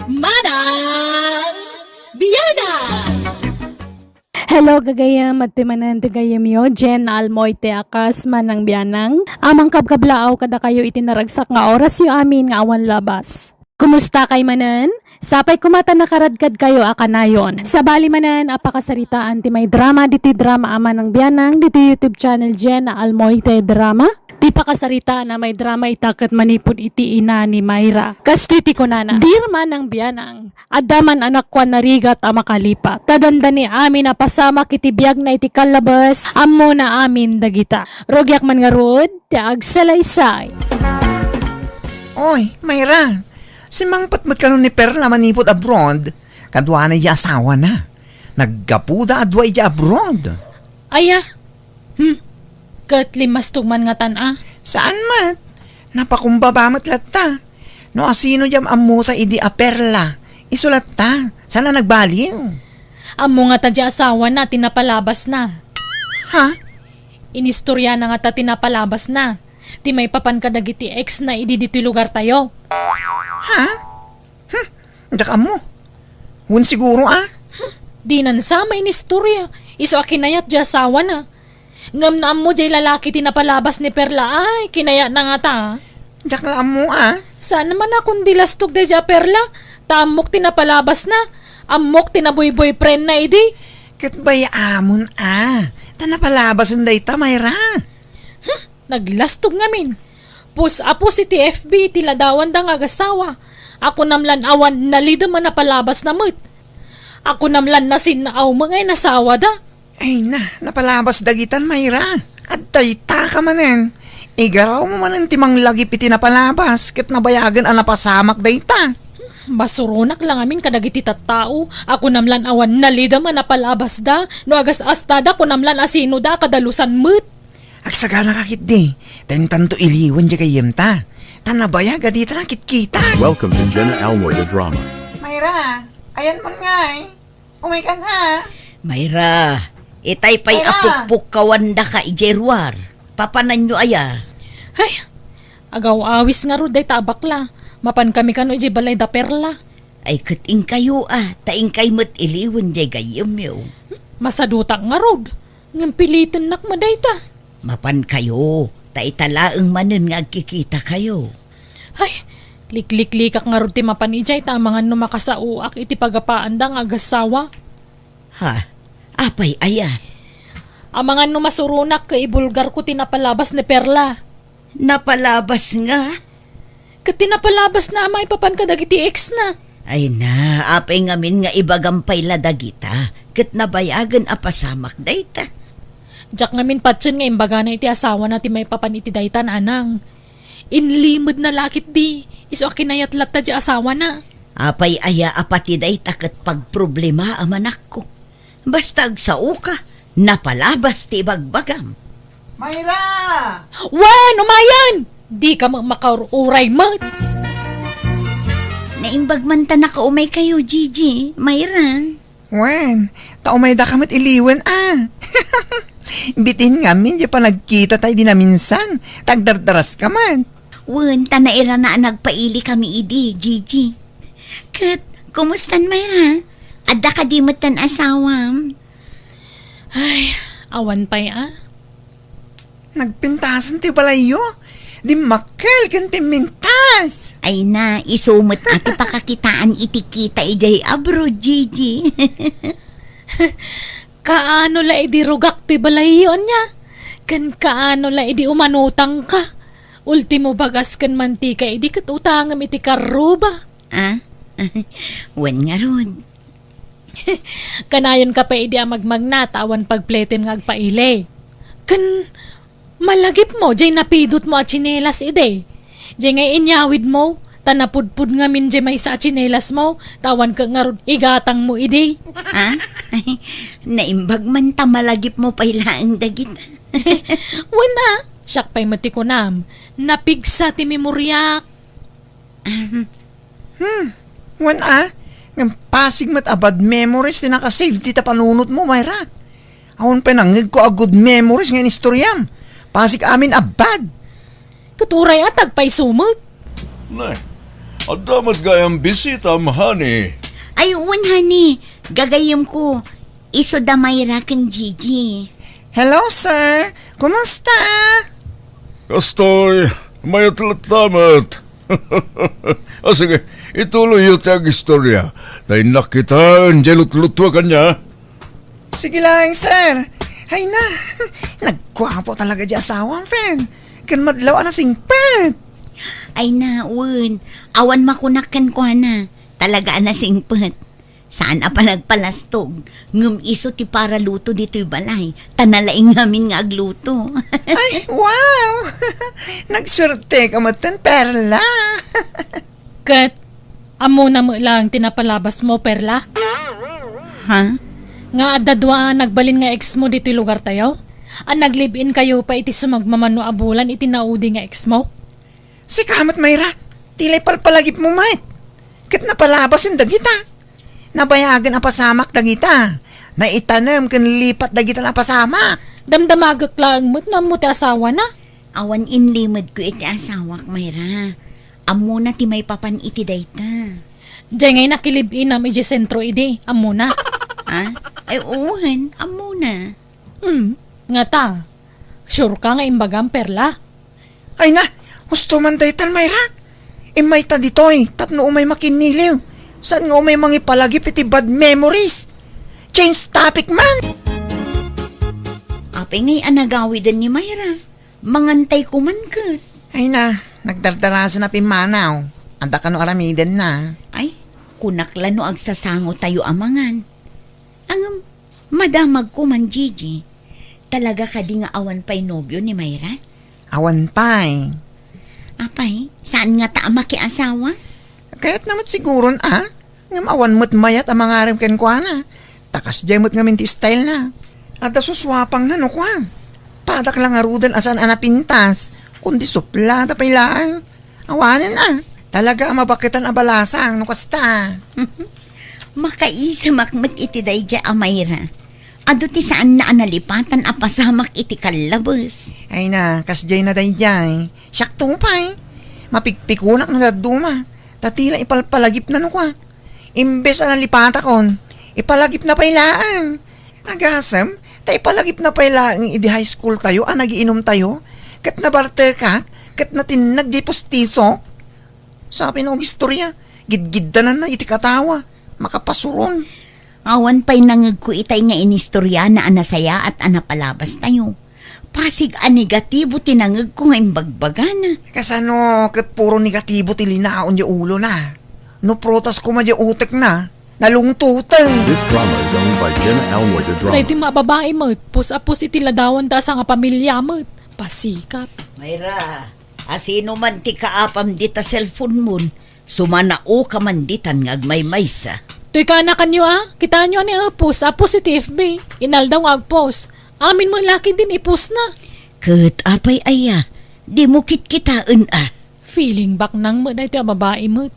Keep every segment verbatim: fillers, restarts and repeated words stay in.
Manang Bianang! Hello, gagayam. Adtoy manen ti gayyemyo, Jen Almoite a kas Manang Bianang. Amang kabkablaaw kadakayo iti naragsak nga orasyo amin nga awan labas. Kumusta kay manen? Sapay koma ta nakaradkadkayo a kanayon. Sabali manen a pakasaritaan ti may drama ditoy drama a Manang Bianang ditoy YouTube channel Jen Almoite Drama. Ti pakasaritaan a may drama ita ket manipud iti ina ni Myra. Kastoy ti kunana, "Dear Manang Bianang, adda man anakko a narigat a makalipat. Ta dandani amin a pasamak iti biagna iti kallabes, ammona amin dagita. Rugiak man ngarud ti agsalaysay." Oy, Myra, simmangpet met kano ni Perla manipud abroad? Kaduana idiay asawana. Naggapuda a dua idiay abroad. Aya? Hmm. Ket limmastog man ngatan a? Saan met? Napakumbaba met latta. No asino diay ammota idi a Perla? Isu latta. Saan a nagbaliw? Ammo ngata diay asawana ti napalabasna. Ha? Inistoryana ngata ti napalabasna. Ti maipapan kadagiti ex na idi ditoy lugartayo. Ha? Hmm, diak ammo. Wen siguro a? Dinan sa mainistorya. Isu a kinayat diay asawana. Ngem no ammo diay lalaki ti napalabas ni Perla ay, kinayatna ngata. Diak la ammo a. Saan man a kundi lastog daydiay a Perla? Ta ammok ti napalabasna. Ammok ti naboy-boyfriendna idi. Ket bay-amon a. Ta napalabasen dayta, Myra. Hmm, naglastog ngamin. Pus a pus iti F B iti ladawanda nga agasawa. Akunam lan awan nalidem a napalabasna met. Akunam lan nasinnaaw met nga inasawada. Ay na, napalabas dagitan, Myra. Adda dayta ka manen. Igarawmo manen ti manglagip iti napalabas ket nabayagen a napasamak dayta. Masuronak la ngamin kadagiti tattao. Akunam lan awan nalidem a napalabasda. No agas-astada, kunam lan asinoda a kadalusan met. Agsaganaka ketdi, ta intanto iliwen diay gayyemta. Ta nabayag a dita nakitkita. Welcome to Jenna Almoy the Drama. Myra, ayanmon ngay. Umaykan a. Myra, itay pay a Myra. Pukpukkawandaka idiay ruar. Papananyo aya? Ay, agaw-awis ngarud dayta a bakla. Mapankami kano idiay balay da Perla. Ay, ket inkayo a, ta inkay met iliwen diay gayyemyo. Masadutak ngarud. Ngem pilitennak met dayta. Mapankayo, ta ita laeng manen nga agkikitakayo. Ay, likliklikak ngarud ti mapan idiay ta amangan no makasaoak iti pagapaanda nga agassawa. Ha? Apay aya? Amangan no masuronak ket ibulgarko ti napalabas ni Perla. Napalabas nga? Ket ti napalabasna a maipapan kadagiti ex-na. Ay na, apay ngamin nga ibagam pay la dagita, ket nabayagen a pasamak dayta. Diak ngamin patien nga imbagana iti asawana ti maipapan iti dayta, nanang. Inlimedna la ketdi, isu a kinayat latta diay asawana. Apay aya a pati dayta ket pagproblema a manakko? Basta agsaoka, napalabas ti ibagbagam. Myra! Wen, umayen! Dika met makaur-uray met. Naimbag man ta nakaumaykayo, Gigi, Myra. Wen, ta umaydaka met iliwen a. Bitin ngamin diay panagkitata idi naminsan, ta agdardaraska met. Wen, ta nairana a nagpailikami idi, Gigi. Ket, kumustan, Myra? Adda kadi metten asawam? Ay, awan pay a. Nagpintasen ti balayyo. Dimmakkel ken pimmintas. Ay na, isu met a ti pakakitaan iti kita idiay abroad, Gigi. Kaano la idi rugak ti balayyo, ania? Ken kaano la idi umanutangka? Ultimo, bagas ken mantika idi ket utangem iti karruba. Ah? Wen ngarud. Kanayonka pay idi a magmagna ta awan pagpletem nga agpaili. Ken malagipmo diay napidutmo a tsinelas idi. Diay nga inyawidmo, ta napudpud ngamin diay maysa a tsinelasmo, ta awan ket ngarud igatangmo idi. Ha? Naimbag man ta malagipmo pay laeng dagita. Wen a, siak pay met ti kunam. Napigsa ti memoriak. Ahem. Hmm, wen a, ngem pasig met a bad memories ti nakasave dita panunotmo, Myra. Awan pay nangngegko a good memories nga inistoriam. Pasig amin a bad. Ket uray a ta agpayso met. Nay, Adda met gayam bisitam, honey. Ay, wen, honey. Gagayyemko. Isu da Myra ken Gigi. Hello, sir. Kumusta? Kastoy, mayat latta met. Ah, sige, ituloyyo ti agistorya. Ta innak kitaen diay lutlutuak ania. Sige laeng, sir. Ay na, nagguapo talaga diay asawam, friend. Ken madlaw a nasingpet. Ay na, wen. Awan makunak kenkuana. Talaga a nasingpet. Saan a panagpalastog. Ngem isu ti paraluto ditoy balay. Ta nalaing ngamin nga agluto. Ay, wow! Nagsuerteka metten, Perla. Ket, ammona met laeng ti napalabasmo, Perla? Ha? Nga adda dua a nagbalin nga exmo ditoy lugartayo? A nag-live-inkayo pay iti sumagmamano a bulan iti naudi nga exmo? Sika met, Myra, ti lay palpalagipmo met. Ket napalabasen dagita. Nabayagen a pasamak dagita. Naitanem ken lipat dagita a pasamak. Damdamagek laeng met no ammo ti asawana. Awan inlimedko iti asawak, Myra. Ammona ti maipapan iti dayta. Diay ngay nakilive-inam idiay sentro idi, ammona. Ha? Ay, wen, ammona. Hmm, ngata. Sure ka nga imbagam, Perla? Ay na, husto man daytan, Myra. Immayta ditoy tapno umay makinniliw. Saan nga umay mangipalagip iti bad memories? Change topic man! Apay ngay a nagawiden ni Myra? Mangantay koman ket. Ay na, nagdardarasen a pimmanaw. Adda kano aramidenna. Ay, kunak la no agsasangotayo a mangan. Ngem, madamagko man, Gigi. Talaga kadi nga awan pay nobio ni Myra? Awan pay. Apay, saan ngata a makiasawa? Kayatna met siguron a. Ngem awan met mayat a mangarem kenkuana. Ta kasdiay met ngamin ti stylena. Adda susuapangna no kua. Padak la ngaruden a saan a napintas, kundi suplada pay laeng. Awanen a, talaga a mabaketan a balasang no kasta. Makaisemak met iti daydiay a Myra. Adu ti saanna a nalipatan a pasamak iti kallabes. Ay na, kasdiay na daydiay. Siakto pay. Mapikpikunak nga dadduma. Ta ti la ipalpalagipna no kua. Imbes a nalipatakon, ipalagipna pay laeng. Agasem, ta ipalagipna pay laeng idi high school tayo a nagiinum tayo, ket nabartekak, ket natinnag diay pustisok. Sa pay no agistorya, gidgiddananna iti katawa, makapasuron. Awan pay nangegko itay nga inistoryana a nasayaat a napalabas tayo. Pasig a negatibo ti nangegko nga imbagbagana. Kasano ket puro negatibo ti linaon diay ulona? No prutas koma diay utekna, nalungtoten. This drama is owned by Jenna Almoy de Drama. Daytoy nga babai met, pus a pus iti ladawanda a sangapamilia met. Pasikat. Myra, asino man ti kaapam dita cellphone mon? Sumanaoka man ditan nga agmaymaysa. Toy kaanakanyo a? Kitaenyo a ni Epos a post iti F B. Inaldaw nga agpost. Amin met la ketdin ipostna. Ket apay aya, dimo kitkitaen a? Feeling baknang met daytoy a babai met.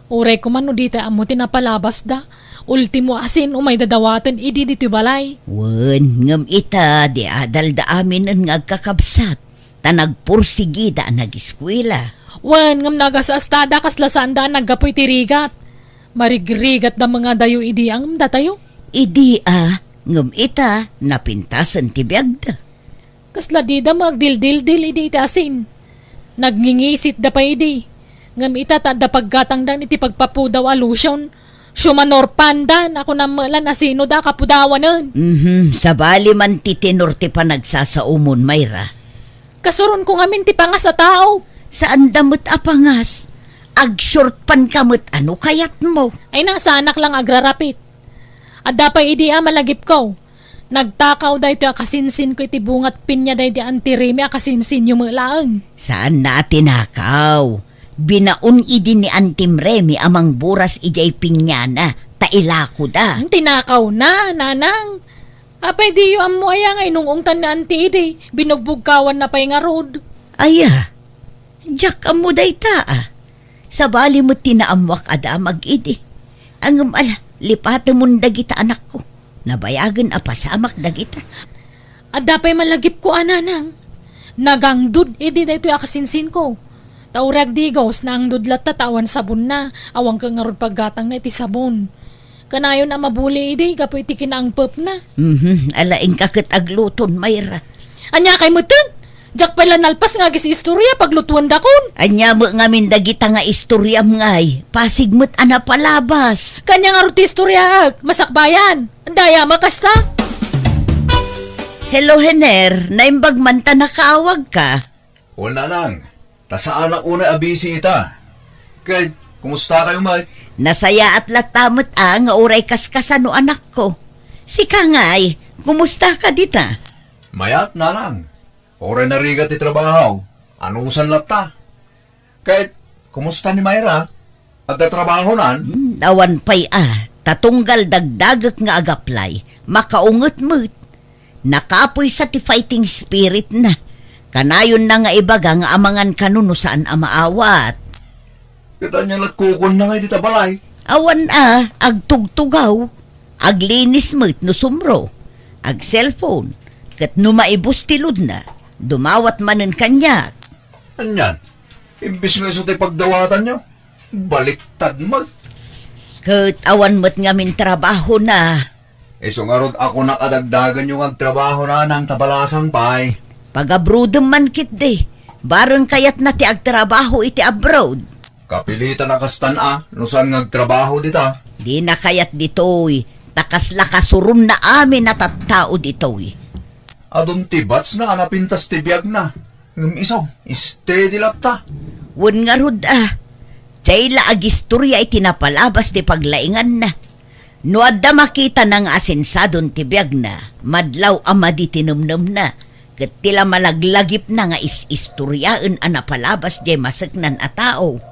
Uray koma no ditay ammo ti napalabasda. Ultimo asin umay dadawaten idi ditoy balay. Wen, ngem ita, di adalda aminen nga agkakabsat. Ta nagpursigida a nagiskuela. Wen, ngem nagasastada kasla saanda a naggapu iti rigat. Marigrigatda met nga adayo idi a ngem datayo. Idi a, ngem ita, napintasen ti biagda. Kasla dida met agdildildil idi iti asin. Nagngingisitda pay idi. Ngem ita ta adda paggatangdan iti pagpapudaw a lotion. Siumanor pandan a kunam met la no sino da a kapudawanen. Mhm, sabali man ti tenor ti panagsasaomon, Myra. Kasuronko ngamin ti pangas a tao. Saanda met a pangas. Agshort pant ka met a no kayatmo. Ay na, saanak la nga agrarapit. Adda pay idi a malagipko. Nagtakaw daytoy a kasinsinko iti bungat pinya daydi Auntie Remy a kasinsinyo met laeng. Saanna a tinakaw. Binaon idi ni Auntie Remy a mangburas idiay pinyana, ta ilakoda. Hmm, tinakawna, nanang. Apay diyo ammo aya nga inung-ungtan ni Auntie idi? Binugbugkawanna pay ngarud. Aya, diak ammo dayta a. Sabali met ti naammoak a damag idi. Ngem ala, lipatemon dagita anakko. Nabayagen a pasamak dagita. Adda pay malagipko a nanang. Nagangdud idi daytoy a kasinsinko. Ta uray agdigos, naangdod latta ta awan sabonna, awan ket ngarud paggatangna iti sabon. Kanayon a mabuli idi gapu iti kinaangpepna. Mhm, ala, inka ket agluton, Mayra. Ania kay metten? Diak pay la nalpas nga agis-istorya, paglutuendakon. Ania met ngamin dagita nga istoriam ngay? Pasig met a napalabas. Kania ngarud ti istoryaek, masakbayan. Daya, makasta. Hello, Hener. Naimbag man ta nakaawagka. O, nanang, ta saanak unay a busy ita. Ket, kumusta kayo, Mike? Nasayaat latta met a nga uray kaskasano, anakko. Sika ngay, kumusta ka dita? Mayat, nanang. Uray narigat ti trabaho. Anusan latta. Ket, kumusta ni Myra? Adda trabahonan? Hmm, awan pay a, ta tunggal dagdagek nga agaplay, makaunget met. Nakapuysa ti fighting spirit na. Kanayonna nga ibaga nga amangan kano no saan a maawat. Ket ania nagkukuanna ngay dita balay? Awan a, agtugtugaw. Aglinis met no sumro. Ag-cellphone. Ket no maibus ti load na, dumawat manen kaniak. Anian? Imbes nga isu ti pagdawatanyo, baliktad met. Ket awan met ngamin trabahona. Isu ngarud a kunak a dagdaganyo nga agtrabaho, nanang, ta balasang pay. Pagabrodem man ketdi, bareng kayatna ti agtrabaho iti abroad. Kapilitan a kastan a, no saan nga agtrabaho dita. Dina kayat ditoy, ta kasla kasuronna amin a tattao ditoy. Adun ti batsna a napintas ti biagna. Ngem isu, steady latta. Wen ngarud a, diay la agistorya iti napalabas ti paglainganna. No adda makitana nga asensadon ti biagna, madlaw a madi ti nemnemna, ket ti la malaglagipna nga is-istoryaen a napalabas diay maseknan a tao.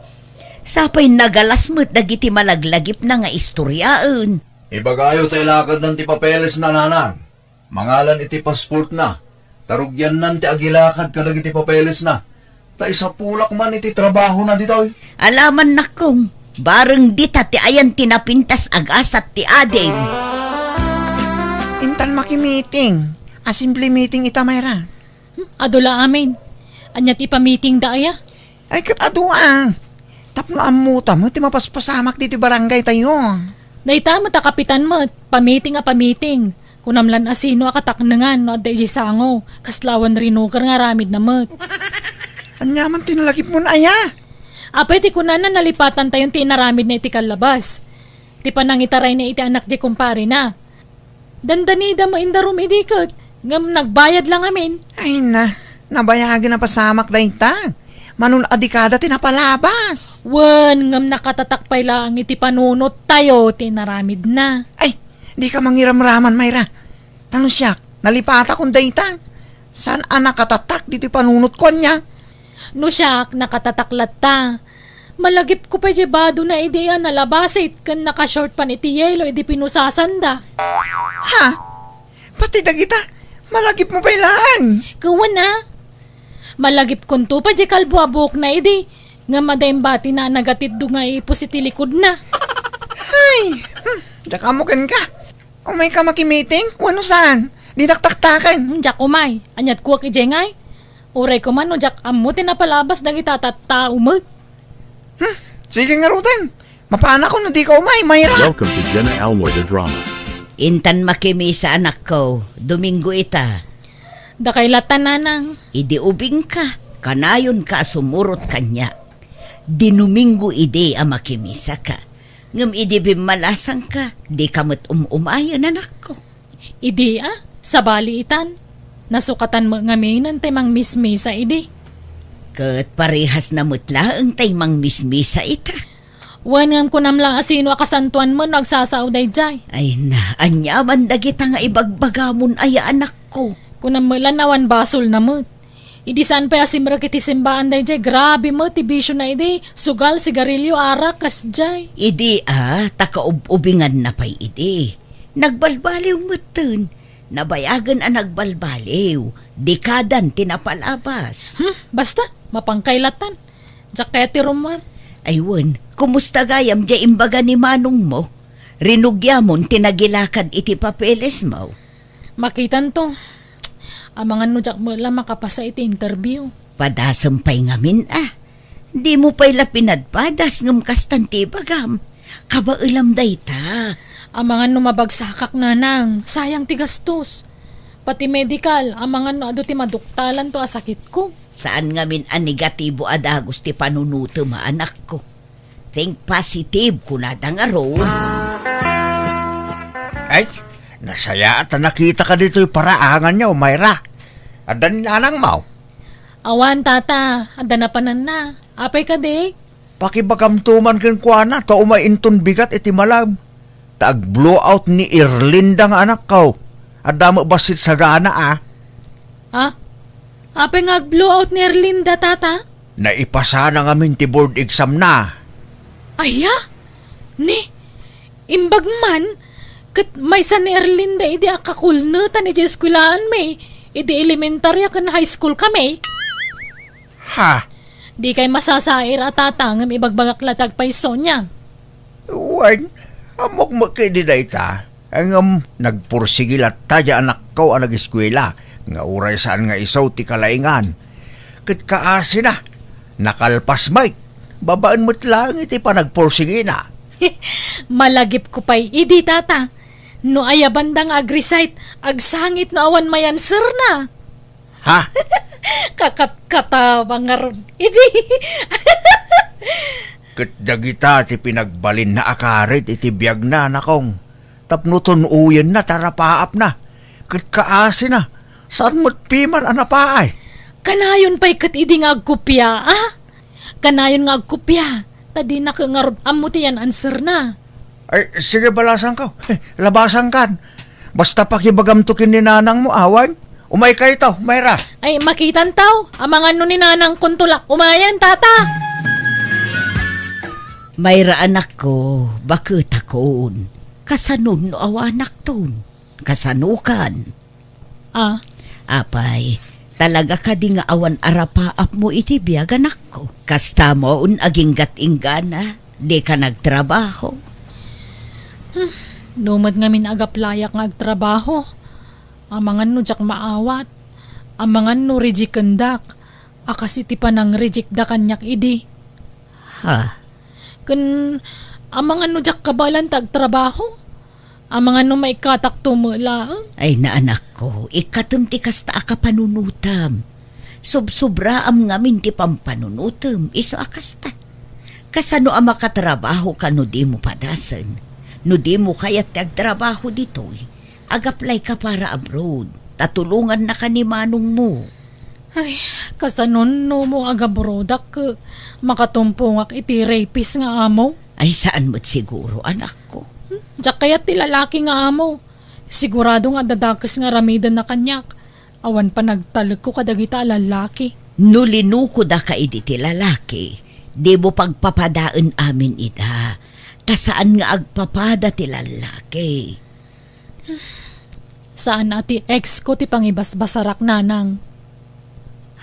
Sapay nagalas met dagiti malaglagipna nga istoryaen. Ibagayo ta ilakadnan ti papelesna, nanang. Mangalan iti pasportna, ta rugiannan ti agilakad kadagiti papelesna, ta isapulak man iti trabahona ditoy. Alaman, nakkong, bareng dita ti ayan ti napintas agasat ti adim. Intan makimiting. Assembly meeting ita, Mayra. Hmm, adu la amin. Ania ti ipamitingda aya? Ay, ket adu a. Tapno ammota met ti mapaspasamak ditoy barangay tayo. Dayta met a kapitan met, pamiting a pamiting. Kunam lan a sino a kataknengan no adda idiay sango, kasla awan rinuker nga aramidna met. Ania man ti nalagipmon aya? Apay ti kunana, nalipatantayon ti inaramidna iti kallabas. Ti panangitarayna iti anak diay kumparena. Dandanida met indarum idi ket, ngem nagbayad la ngamin. Ay na, nabayagen a pasamak dayta. Mano a dikada ti napalabas. Wen, ngem nakatatak pay laeng iti panunottayo ti inaramidna. Ay, dika mangiramraman, Mayra. Ta no siak, nalipatakon dayta. Saan a nakatatak ditoy panunotko ania? No siak, nakatatak latta. Malagipko pay diay badona idi a nalabasit ken nakashort pan iti yelo idi pinusasanda. Ha? Pati dagita, malagipmo pay laeng? Ket wen a. Malagipkonto pay diay kalbo a buokna idi. Ngem adda imbatina a nagatiddog nga iipus iti likodna. Hay! Hmm, diak ammo kenka. Umayka makimiting? Wenno saan? Dinak taktaken. Hmm, diak umay. Aniat kuak idiay ngay? Uray koma no diak ammo ti napalabas dagita tattao met. Hmm, sige ngaruden. Mapanakon no dika umay, Mayra. Welcome to Jenna Almoy the Drama. Intan makimisa, anakko. Domingo ita. Dakay latta, nanang. Idi ubingka, kanayonka a sumurot kaniak. Dinuminggo idi a makimisaka. Ngem idi bimmalasangka, dika met um-umayen, anakko. Idi a, sabali itan. Nasukatan met ngaminen tay mangmismisa idi. Ket parehasna met laeng tay mangmismisa ita. Wen, ngem kunam la a sino a kasantoan met no agsasao daydiay. Ay na, aniaman dagita nga ibagbagamon aya, anakko? Kunam met la awan basolna met. Idi saan pay a simrek iti simbaan daydiay, grabe met ti bisiona idi, sugal, sigarilyo, arak, kasdiay. Idi a, ta kaub-ubinganna pay idi. Nagbalbaliw metten. Nabayagen a nagbalbaliw. Dikadan ti napalabas. Hmm, basta, mapankay latan. Diak kayat ti rummuar. Ay wen, kumusta gayam diay imbaga ni manongmo? Rinugiamon ti nagilakad iti papelesmo? Makitanto. Amangan no diak met la makapasa iti interview. Padasem pay ngamin a. Dimo pay la pinadpadas ngem kastan ti ibagam. Kabaelam dayta. Amangan no mabagsakak, nanang, sayang ti gastos. Pati medical, amangan no adu ti maduktalanto a sakitko. Saan ngamin a negatibo a dagus ti panunutem a anakko. Think positive, kunada ngarud. Ay, nasayaat a nakitaka ditoy paraangan niya, Mayra. Adda ni nanangmo? Awan, tata. Adda napananna. Apay kadi? Pakibagamto man kenkuana, ta umay inton bigat iti malem. Ta ag-blowout ni Erlinda nga anakko. Adda met bassit sagana, a. Ah? Apay nga ag-blowout ni Erlinda, tata? Naipasana ngamin ti board exam na. Aya? Ni, imbag man, ket maysa ni Erlinda idi a kakulnetan idiay eskuelaan mi, idi elementarya ken high school kami. Ha? Dikay masasair a tata ngem ibagbagak la ti agpayso niya. Wen, ammok met kadi dayta. Ngem nagpursigi latta diay anakko a nageskuela nga uray saan nga isu ti kalaingan. Ket kaasina, nakalpas met, babaen met laeng iti panagpursigina. Malagipko pay idi, tata. No ayabanda nga ag-recite, agsangit no awan may answerna. Ha? Kakatkatabang ngarud idi. Ket dagita ti pinagbalinna a karit iti biagna, anakong. Tapno tun-oyenna ti arapaapna. Ket kaasina, saan met piman a napaay. Kanayon pay ket idi nga agkopia, a? Kanayon nga agkopia, ta dinak ngarud ammo ti yan-answerna. Ay, sige, balasangko. Labasangkan. Basta pakibagamto ken ni nanangmo, awan. Umaykayto, Mayra. Ay, makitanto. Amangan no ni nanangkonto la umayen, tata. Mayra, anakko, baketakon. Kasanon no awanakton? Kasanokan? Ah. Apay, talaga kadi nga awan arapaapmo iti biag, anakko? Kasta mo un aginggat-inggana, dika nagtrabaho? Hmm, no met ngamin agaplayak nga agtrabaho, amangan no diak maawat, amangan no rejectendak, a kas iti panang-rejectda kaniak idi. Ha? Ken amangan no diak kabaelan ti agtrabaho? Amangan no maikkatakto met laeng? Ay, naanakko, ikkatem ti kasta a kapanunotem. Sobsobraam ngamin ti pampanunotem, isu a kasta. Kasano a makatrabahoka no dimo padasen? No dimo kayat ti agtrabaho ditoy, agaplayka para abroad, ta tulongannaka ni manongmo. Ay, kasanon no mo agabrodak ket makatumpongak iti rapist nga amo? Ay, saan met siguro, anakko. Hmm, diak kayat ti lalaki nga amo. Sigurado nga adda dakes nga aramidenna kaniak. Awan panagtalekko kadagita a lalaki. No linukodaka idi ti lalaki, dimo pagpapadaen amin ida, ta saan nga agpapada ti lalaki. Saan a ti ex ko ti pangibasbasarak, nanang.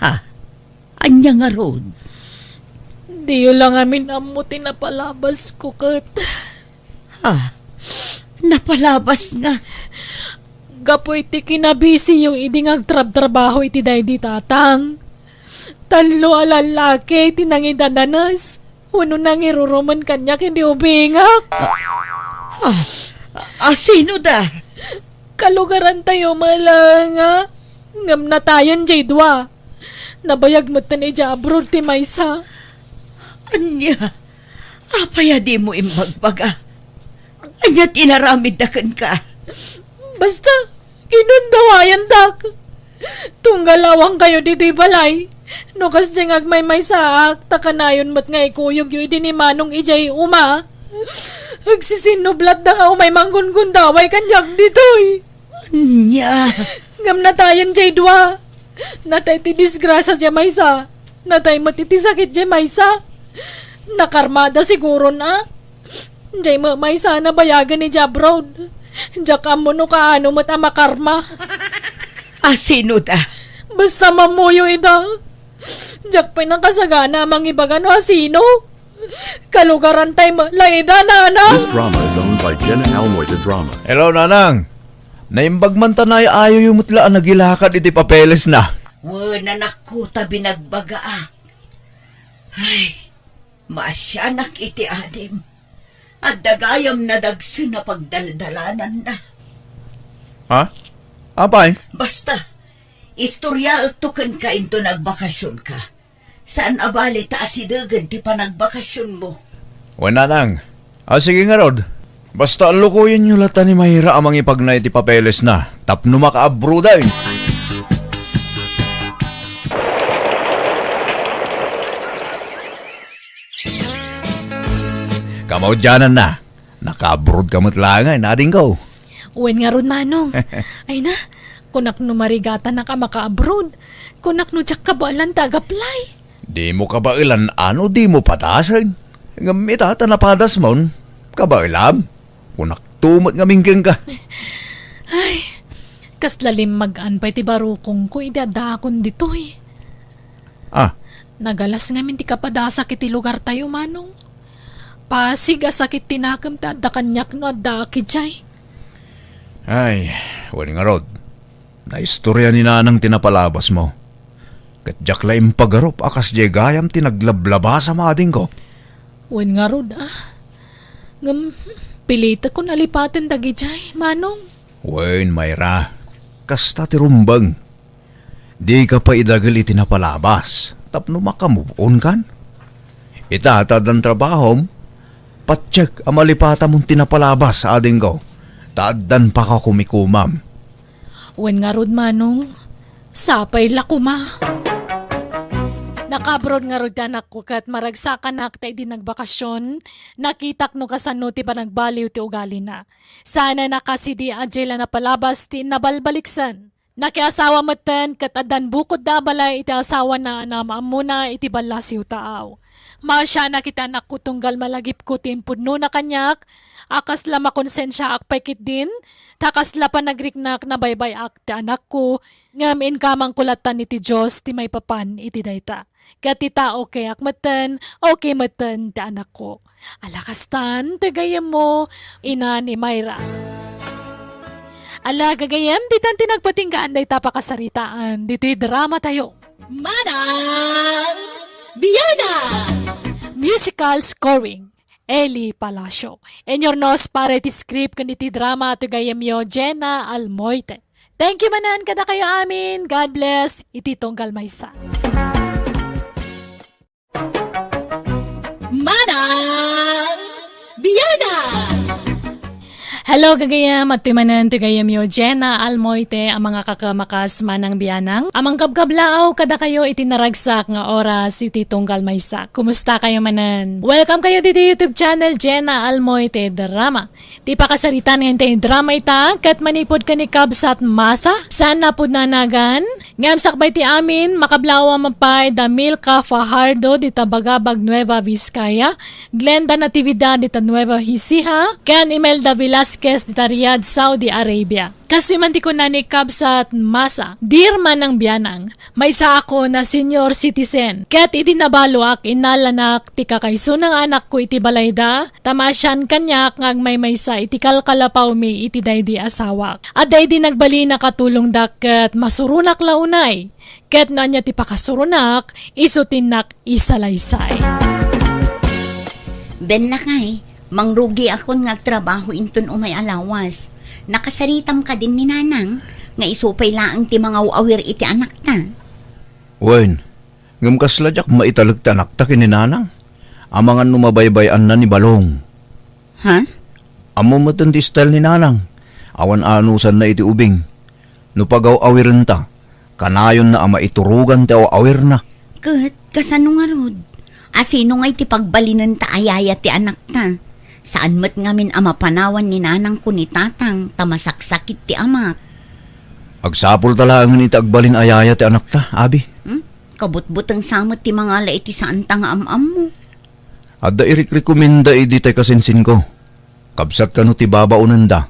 Ha? Ania ngarud? Diyo la ngamin ammo ti napalabas ko ket. Ha? Napalabas nga? Gapu iti kinabisiyo idi nga agtrabtrabaho iti daydi tatang. Tallo a lallaki ti nangidadanes. Wenno nangirurumen kaniak idi ubingak. Ah, ah, sino da? Kalugarantayo met laeng a, ngem natayen diay dua. Nabayag metten idiay abroad ti maysa. Ania? Apay a dimo imbagbaga? Ania ti inaramidda kenka? Basta, kinundawayandak. Tunggal awankayo ditoy balay. No kasdiay nga agmaymaysaak, ta kanayon met nga ikuyogyo idi ni Manong idiay uma. Agsisinublatda nga umay manggungundaway kaniak ditoy. Ania? Ngem natayen diay dua. Natay ti disgrasia diay maysa. Natay met iti sakit diay maysa. Nakarmada siguron a. Diay met maysa a nabayagen idiay abroad. Diak ammo no kaano met a makarma. A sino da? Basta mammuyo ida. Diak pay nakasagana a mangibaga no a sino. Kalugarantay met la ida, nanang. This drama is owned by Jen and Elmoy the Drama. Hello, nanang. Naimbag man ta naay-ayoyo met la a nagilakad iti papelesna. Wen, anakko, ta binagbagaak. Ay, maasianak iti adim. Adda gayam nadagsen a pagdaldalananna. Ha? Apay? Basta, istoryaekto kenka inton agbakasionka. Saan a bale ta asidegen ti panagbakasionmo. Wen, nanang. A, sige ngarud. Basta lukoyenyo latta ni Mayra a mangipagna iti papelesna tapno makaabroad ay. Kamaudiananna, nakaabroad ka met laeng, adingko. Wen ngarud, Manong. Ay na, kunak no marigatanak a makaabroad. Kunak no diak kabaelan ta agaplay. Dimo kabaelan a no dimo padasen. Ngem ita ta napadasmon, kabaelam. Kunakto met ngamin kenka. Ay, kasla limmagan pay ti barukongko idi addaakon ditoy. Ah. Nagalas ngamin ti kapadasak iti lugartayo, Manong. Pasig a sakit ti nakem ta adda kaniak nga addaak idiay. Ay, wen ngarud, naistorya ni Nanang ti napalabasmo. Ket diak la impagarup a kasdiay gayam ti naglablabasam, adingko. Wen ngarud, ah. Ngem, pilitekon a lipaten dagidiay, Manong. Wen, Mayra, kasta ti rumbeng. Dika pay idagel iti napalabas tapno makamove on kan. Ita ta addan trabahom, patiek a malipatamon ti napalabas, adingko, ta addan pakakumikomam. Wen ngarud, Manong, sapay la koma. Nakaabroad ngarud ti anakko ket maragsakanak ta idi nagbakasion, nakitak no kasano ti panagbaliw ti ugalina. Saan a nakasidi a diay la napalabas ti innabalbaliksen. Nakiasawa metten ket addan bukodda a balay iti asawana a naam-ammona iti ballasiw taaw. Maasianak iti anakko tunggal malagipko ti impudnona kaniak, a kasla makonsensiaak pay ketdin, ta kasla panagriknak nabaybay-ak ti anakko, ngem inkamangko lattan iti Dios ti maipapan iti dayta. Ket ita, okayak metten, okay metten ti anakko. Ala kastan, ti gayyemmo, ina ni Mayra. Ala, gagayyem, ditan ti nagpatinggaan dayta pakasaritaan, ditoy drama tayo. Manang Biana! Musical scoring, Eli Palacio. Inurnos para iti script ken iti drama, ti gayyemyo, Jenna Almoite. Thank you manen kadakayo amin. God bless. Iti tunggal maysa. Manang Biana! Hello, gagayyem. Adtoy manen ti gayyemyo, Jenna Almoite, a mangakakamakas Manang Bianang, a mangkabkablaaw kadakayo iti naragsak nga oras iti tunggal maysa. Kumusta kayo manen? Welcome kayo ditoy YouTube channel, Jenna Almoite Drama. Ti pakasaritaan nga intay drama ita, ket manipud ken ni Kabsat Masa, saan a pudno a nagan, ngem sakbay ti amin, makablaaw a mapay da Milka Fajardo dita Bagabag, Nueva Vizcaya, Glenda Natividad dita Nueva Ecija, ken Imelda Velasquez dita Riyadh, Saudi Arabia. Kastoy man ti kuna ni Kabsat Masa, Dear Manang Bianang, maysaakon a senior citizen, ket idi nabaloak, innalanak ti kakaisuna nga anakko iti balayda, ta maasian kaniak nga agmaymaysa iti kalkalapawmi iti daydi asawak. Adda idi nagbalin a katulongda ket masuronak la unay. Ket no ania ti pakasuronak, isu ti innak isalaysay. Ben, lakay, mangrugiakon nga agtrabaho inton umay a lawas. Nakasaritam kadin ni Nanang nga isu pay laeng ti mangaw-awir iti anakta. Wen, ngem kasla diak maitalek ti anakta ken ni Nanang. Amangan no mabaybay-anna ni Balong. Ha? Ammo metten ti style ni Nanang. Awan anusanna iti ubing. No pagaw-awirenta, kanayonna a maiturogan ti aw-awirna. Ket, kasano ngarud? Asino ngay ti pagbalinenta a yaya ti anakta? Saan met ngamin a mapanawan ni Nanangko ni Tatang ta masaksakit ti amak. Agsapulta laengen iti agbalin a yaya ti anakta, abi. Hmm? Kabutbuteng sa met ti mangala iti saanta nga am-ammo. Adda irikrekomenda idi tay kasinsinko. Kabsat kano ti babaonenda.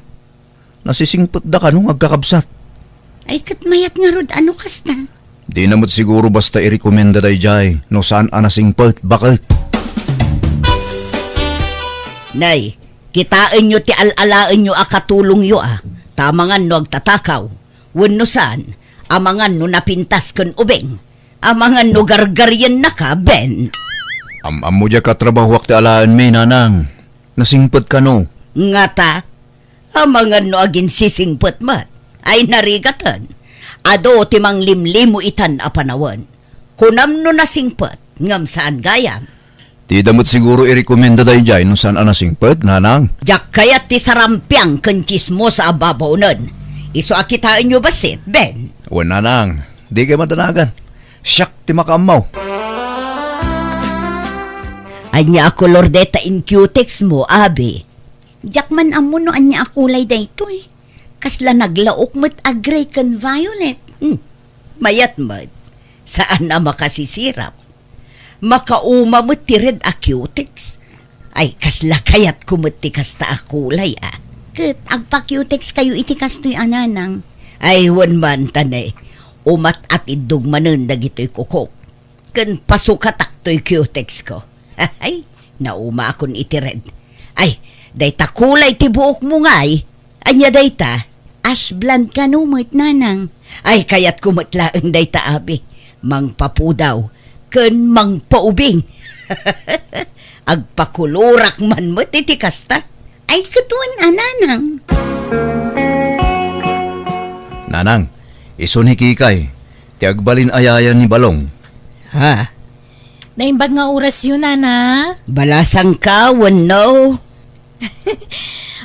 Nasisingpetda kano nga agkakabsat. Ay, ket mayat ngarud a no kasta. Dina met siguro basta irekomenda daydiay no saan a nasingpet. Baket? Nay, kitaenyo ti al-alaenyo a katulongyo a, ta amangan no agtatakaw, wenno saan, amangan no napintas ken ubing, amangan no gargariennaka, Ben. Am-ammo diak a trabahoak ti alaenmi, nanang. Nasingpet kano? Ngata, amangan no aginsisingpet met. Ay narigaten. Adu ti manglimlimo itan a panawen. Kunam no nasingpet, ngem saan gayam. Dida met siguro irekomenda daydiay no saan a nasingpet, nanang. Diak kayat ti sarampiang ken tsismosa a babaonen. Isu a kitaenyo bassit, Ben. Wen, nanang, dikay madanagan. Siak ti makaammo. Ania a kolor dayta in cutex mo, Abi? Diak man ammo no ania a kulay daytoy. Kasla naglaok met a gray ken violet. Hmm. Mayat met. Saan a makasisirap. Makauma met ti red a cutex. Ay, kasla kayatko met ti kasta a kulay, a. Ket agpa-cutex kayo iti kastoy a, nanang? Ay, wen man, ta ne, umat-atiddog manen dagitoy kukok. Ken pasukatak toy cutex ko. Ay, naumaakon iti red. Ay, dayta kulay ti buokmo ngay. Ania dayta? Ash blonde kano met, nanang? Ay, kayatko met laeng dayta, Abi. Mangpapudaw ken mangpaubing. Agpakolorak man met iti kasta. Ay, ket wen a, nanang. Nanang, isu ni Kikay, ti agbalin a yaya ni Balong. Ha? Naimbag nga orasyo, nana? Balasangka wenno?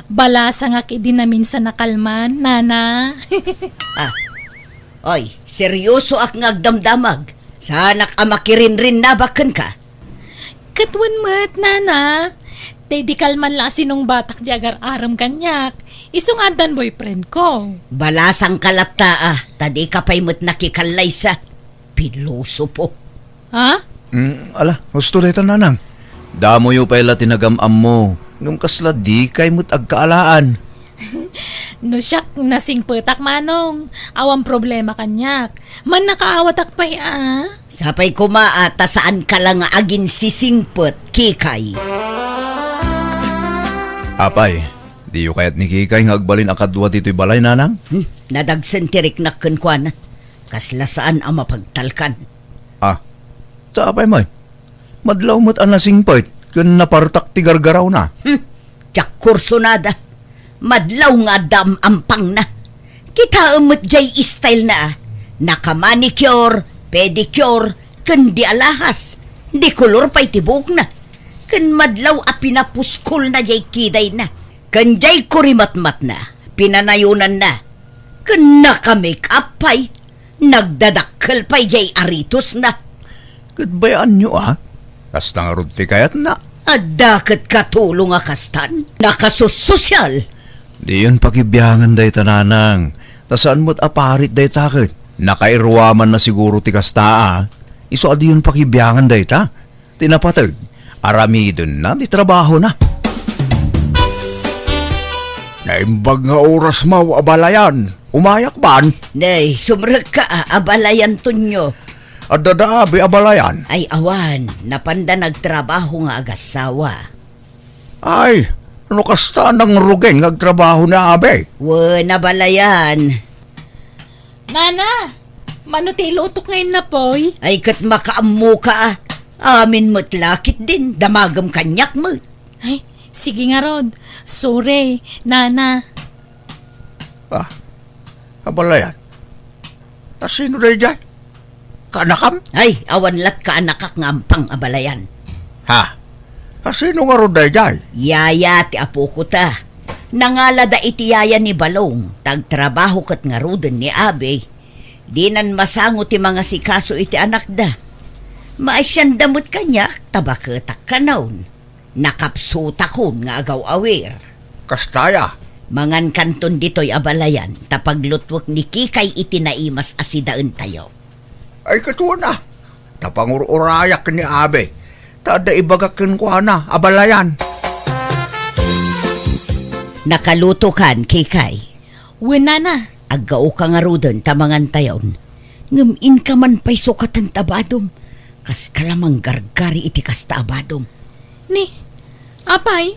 Balasangak idi naminsan a kalman, nana. Ah. Oy, seryosoak nga agdamdamag. Saanak a makirinrinnabak kenka. Ket wen met, nana. Tay di kalman la a sinungbatak di agar-arem kaniak. Isu nga addan boyfriend ko. Balasangka latta, a, ta dika pay met nakikallaysa. Pilosopo. Ha? Mm, ala, husto dayta, nanang. Damoyo pay la ti nagam-ammo, ngem kasla dikay met agkaalaan. No siak, nasingpetak, manong. Awan problema kaniak. Mannakaawatak pay, a. Sapay koma a ta saanka la nga aginsisingpet, Kikay. Apay, diyo kayat ni Kikay nga agbalin a kadua ditoy balay, nanang? Hmm, nadagsen ti riknak kenkuana. Kasla saan a mapagtalkan. Ah, ta apay met? Madlaw met a nasingpet ken napartak ti gargarawna. Hmm, diak kursunada. Madlaw nga adda am-ampangna. Kitaem met diay stylena, a. Naka-manicure, pedicure, ken di alahas. Di kolor pay ti buokna. Ken madlaw a pinapuskol na diay kidayna. Ken diay kurimatmatna, pinanayonanna. Ken naka-make up pay. Nagdadakkel pay diay aritosna. Ket bay-anyo, a? Kasta ngarud ti kayatna. Adda ket katulong a kastan. Nakasussosyal. Diyon pakibiangan dayta, nanang. Ta saan met a parit dayta ket. Nakairuamanna siguro ti kasta, a. Isu a diyon pakibiangan dayta. Ti napateg, aramidenna ti trabahona. Naimbag nga orasmo, abalayan. Umayak ban? Nay, sumrekka, a, abalayan, Tonyo. Adda da abi abalayan? Ay, awan. Napanda nagtrabaho nga agassawa. Ay, no kasta, nangruging nga agtrabaho ni abi. Wen, abalayan. Nana, mano ti ilutok nga innapoy? Ay, ket makaammoka, a. Amin met la ketdin, damagem kaniak met. Ay, sige ngarud. Sorry, nana. Ah, abalayan. Asino daydiay? Kaanakam? Ay, awan lat kaanakak nga ampang, abalayan. Ha? Asino ngarud daydiay? Yaya ti apoko ta. Nangalada iti yaya ni Balong, ta agtrabaho ket ngaruden ni abi. Dinan masango ti mangasikaso iti anakda. Maasianda met kaniak, ta baketak kanon. Nakapsutakon nga agaw-awir. Kasta ya? Mangankanton ditoy abalayan, ta paglutuek ni Kikay iti naimas a sidaentayo. Ay, ket wen a. Ta pangur-urayak ni abi. Ta adda ibagak kenkuana, abalayan. Nakalutokan, Kikay? Wen, nana. Aggaoka ngaruden ta mangantayon. Ngem inka man pay sukaten ta badom. Kaska la manggargari iti kasta a badom. Ni, apay,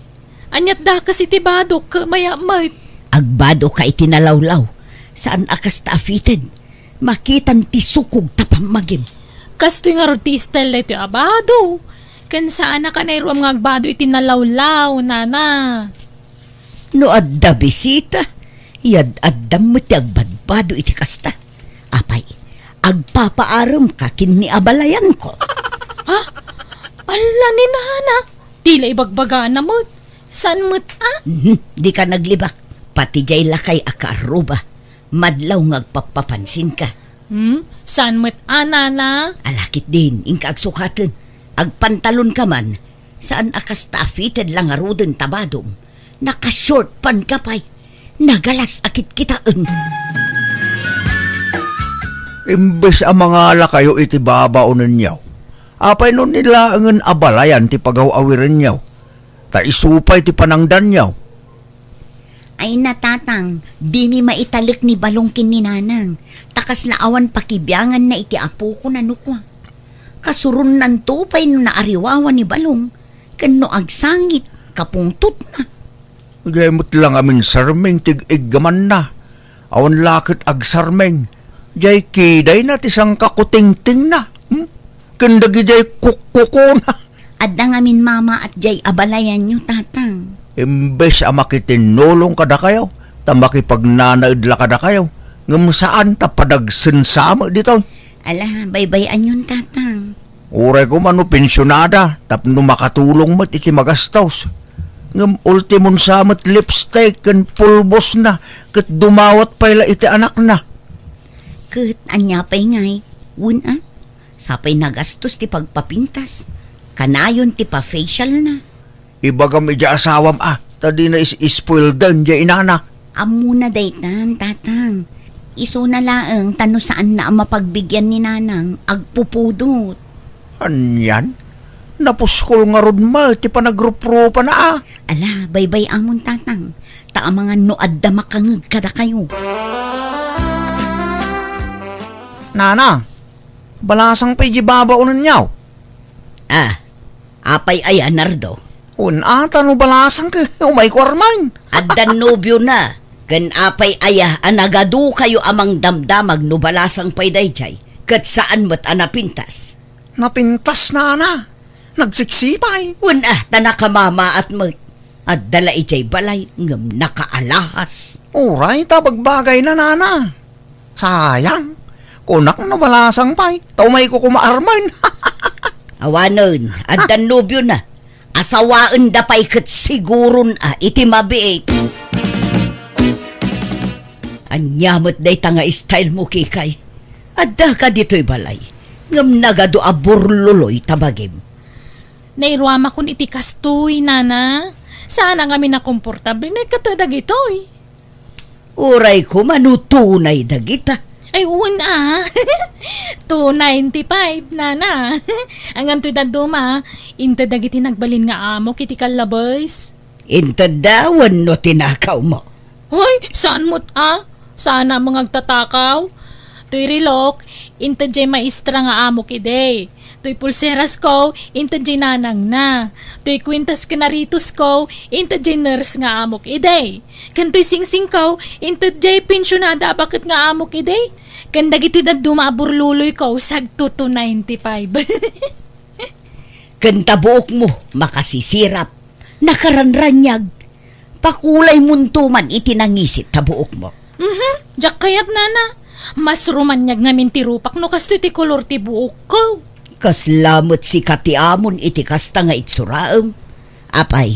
aniat dakes iti badok ket mayat met? Agbadoka iti nalawlaw. Saan a kasta a fitted. Makitan ti sukog ta pammagim. Kastoy ngarud ti style daytoy a bado. Ken saan a kanayruam nga agbado iti nalawlaw, nana. No adda bisita, yad-addam met ti agbadbado iti kasta. Apay, agpapaarem ka ken ni abalayanko. Ha? Alla ni nana, ti la ibagbagana met. Saan met a? Mhm, di ka naglibak. Pati jay lakay a kaarruba. Madlaw nga agpappapansin ka. Hmm? Saan met a, nana? Alakit din, inka agsukaten. Agpantalon ka man, saan a kasta a fitted la ngaruden ta badom. Naka-short pant ka pay. Nagalas a kitkitaen. Imbes a mangalakayo iti babaonenyo, apay no ni laengen abalayan ti pagaw-awirenyo, ta isu pay ti panangdanyo. Ay na, Tatang, dimi maitalek ni Balong ken ni Nanang, ta kasla awan pakibianganna iti apokon a nukua. Kasuronnanto pay no naariwawa ni Balong, ken no agsangit, kapungtotna. Jay met la ngamin sarming ti ig-iggamanna. Awan la ket agsarming. Jay kidayna ti sangkakutingtingna. Hmm? Ken dagidiay kukkukona. Adda ngamin mamaat jay abalayanyo, Tatang. Imbes a makitinnulong kadakayo, ta makipagnanaed la kadakayo, ngem saan ta padagsensame ditoy. Ala, baybay-anyon, Tatang. Uray koma no pensionada tapno makatulong met iti magastos. Ngem ultimon sa met lipstick ken pulbosna ket dumawat pay la iti anakna. Ket ania pay ngay? Wen a, sapay nagastos ti pagpapintas. Kanayon ti pa-facial na. Ibagam idiay asawam a, ta dina is-ispoildan diay inana. Ammona daytan, Tatang. Isuna laeng ta no saanna a mapagbigian ni Nanang, agpupudot. Anian? Napuskol ngarud met ti panagrupropana a. Ala, baybay-amon, Tatang. Ta amangan no adda makangeg kadakayo. Nana, balasang pay di babaonenyo. Ah, apay aya, Nardo? Wen a, ta no balasang ket umayko armen. Addan nobiona, ken apay aya a nagadukayo a mangdamdamag no balasang pay daydiay, ket saan met a napintas? Napintas, nana. Nagsiksipay. Wen a, ta nakamamaat met. Adda la idiay balay ngem nakaalahas. Uray ta bagbagayna, nana. Sayang. Kunak no balasang pay, ta umayko koma armen. Awanen, addan nobiona. Asawaenda pay ket siguron a iti mabiit. Ania met dayta nga style mo, Kikay? Adda ka ditoy balay, ngem nagadu a burluloy ta bagim. Nairuamakon iti kastoy, nana. Saan a ngamin a komportable ket dagitoy. Uray koma no tunay dagita. Ay, wen a. Two ninety-five, nana. Ania toy dadduma, inted dagiti nagbalin nga amok iti kallabes. Intedda wenno tinakawmo? Hoy, saan met a? Saan a nga agtatakaw? Toy relok, inted diay maestra nga amok idi. Toy pulserasko, inted diay nanangna. Toy kwintas ken aritosko, inted diay nurse nga amok idi. Ken toy singsingko, inted diay pensionada a baket nga amok idi. Ken dagitoy dadduma a burluloyko, sagto two ninety-five. Ken ta buokmo, makasisirap, nakaranraniag. Pakulaymonto man iti nangisit ta buokmo. Mhm, diak kayat, nana. Mas rumaniag ngamin ti rupak no kastoy ti kolor ti buokko. Kasla met sika ti amon iti kasta nga itsuraem. Apay,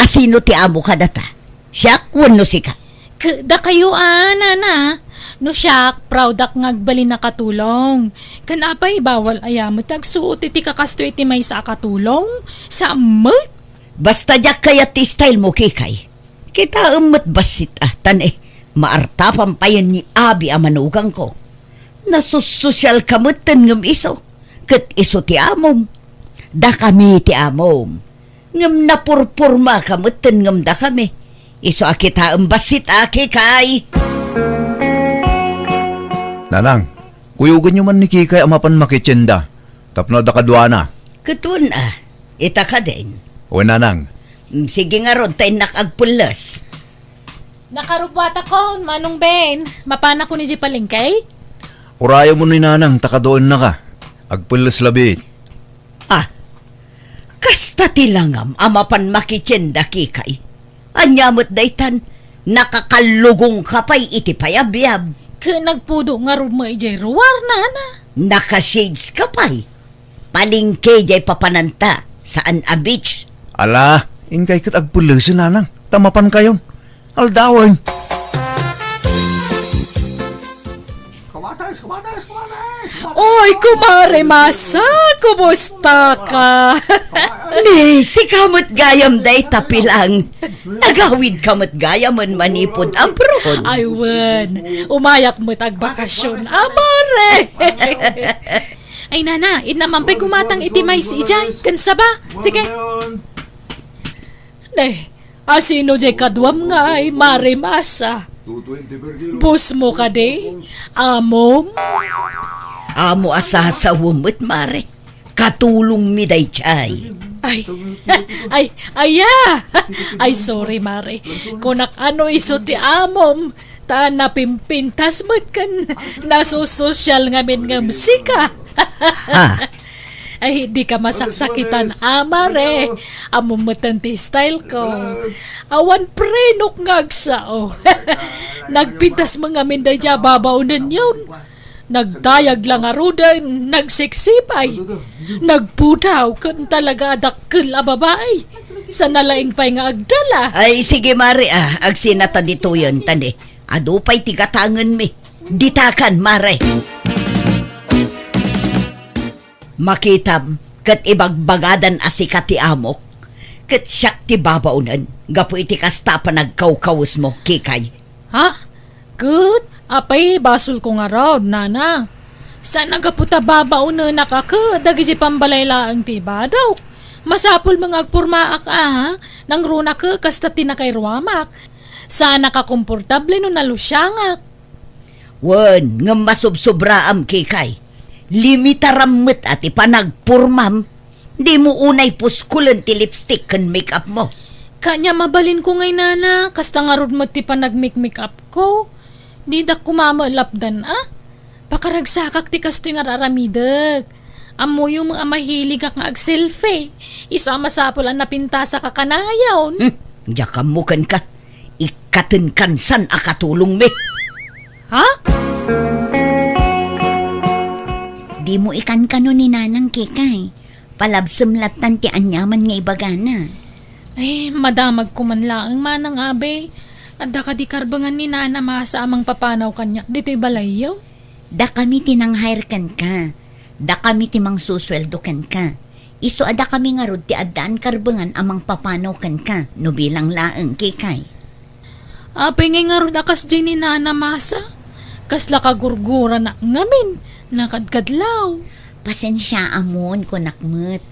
asino ti amo kadata? Siak wenno sika? K-, dakayo a, nana. No siak, proudak nga agbalin a katulong. Ken apay, bawal aya met ti agsuot iti kakastoy iti maysa a katulong? Saan met? Basta diak kayat ti style mo, Kikay. Kitaem met bassit a, tan, eh, maartapan payen ni abi a manugangko. Nasussosyal ka metten ngem isu, ket isu ti amom. Dakami ti amom. Ngem napurpurma ka metten ngem dakami. Isu a kitaem bassit a, Kikay. Nanang, kuyogenyo man ni Kikay a mapan makitienda tapno adda kaduana. Ket wen a, ita kadin. Wen, nanang. Mm, sige ngarud, ta innak agpelles. Nakarubuatakon, Manong Ben. Mapanakon idiay palengke? Urayemon ni nanang ta kaduennaka. Agpelles labi. Ah, Kasta ti langam a mapan makitienda, Kikay. Ania met daytan, nakakallugongka pay iti payabyab. Ket nagpudo ngarud met idiay ruar, nana. Naka-shades ka pay. Palengke diay papananta, saan a beach. Ala, inkay ket agpellesen, nanang, ta mapankayon. Aldawen. Oy, kumare Masa, kumusta ka? Ni, sika met gayam dayta, Pilang. Nagawidka met gayamen manipud abroad. Ay, wen. Umayak met agbakasyon, a, mare. Ay, nana, inna man pay gumatang iti mais idiay, ken saba. Sige. Ne, asino diay kaduam ngay, Mare Masa? Boss mo kadi? Amom? Amo a sasawem met, Mare. Katulongmi daydiay. Ay, ay, aya! Ay, sorry, Mare. Kunak ano isu ti amom. Ta napimpintas met ken nasososyal ngamin ngem sika. Ha? Ay, dika masaksakitan, a, Mare. Ammom metten ti style ko. Awan prenok nga agsao. Nagpintas met ngamin daydiay a babaonenyon. Nagdayag la ngaruden, nagseksipay. Nagpudaw, ken talaga a dakkel a babai. Sana laeng pay nga agdala. Ay, sige, Mare, a. Agsinata ditoyen, ta ne. Adu pay ti gatangenmi. Ditakan, Mare. Makitam, ket ibagbagadan a sika ti amok. Ket siak ti babaonen, gapu iti kasta a panagkawkawesmo, Kikay. Ha? Ket, apay basolko ngarud, nana? Saan a gapu ta babaonenak a ket dagiti pambalay laeng ti ibadawk. Masapul met nga agpormaak a, nangruna ket kasta ti nakairuamak. Saanak a komportable no nalusiangak. Wen, ngem masubsobraam, Kikay. Limitaram met a ti panagpormam. Dimo unay puskulen ti lipstick ken make-up mo. Kanya mabalinko ngay, nana, kasta ngarud met ti panagmake-make-up ko. Didak koma met lapdan, a? Pakaragsakak ti kastoy nga ar-aramidek. Ammoyo met a mahiligak nga ag-selfie. Isu a masapul a napintasak a kanayon. Hmm, diak ammo kenka. Ikkatenkan saan a katulongmi. Ha? Dimo ikankano ni Nanang, Kikay. Palabsem lattan ti aniaman nga ibagana. Ay, madamagko man laeng, Manang Abe. Adda kadi karbengan ni Nana Masa a mangpapanaw kaniak ditoy balayyo? Dakami ti nang-hire kenka. Dakami ti mangsusueldo kenka. Isu a dakami ngarud ti addaan karbengan a mangpapanaw kenka, no bilang laeng, Kikay. Apay ngay ngarud a kasdiay ni Nana Masa? Kasla kagurgurana ngamin, nakadkadlaw. Pasensiaamon, kunak met.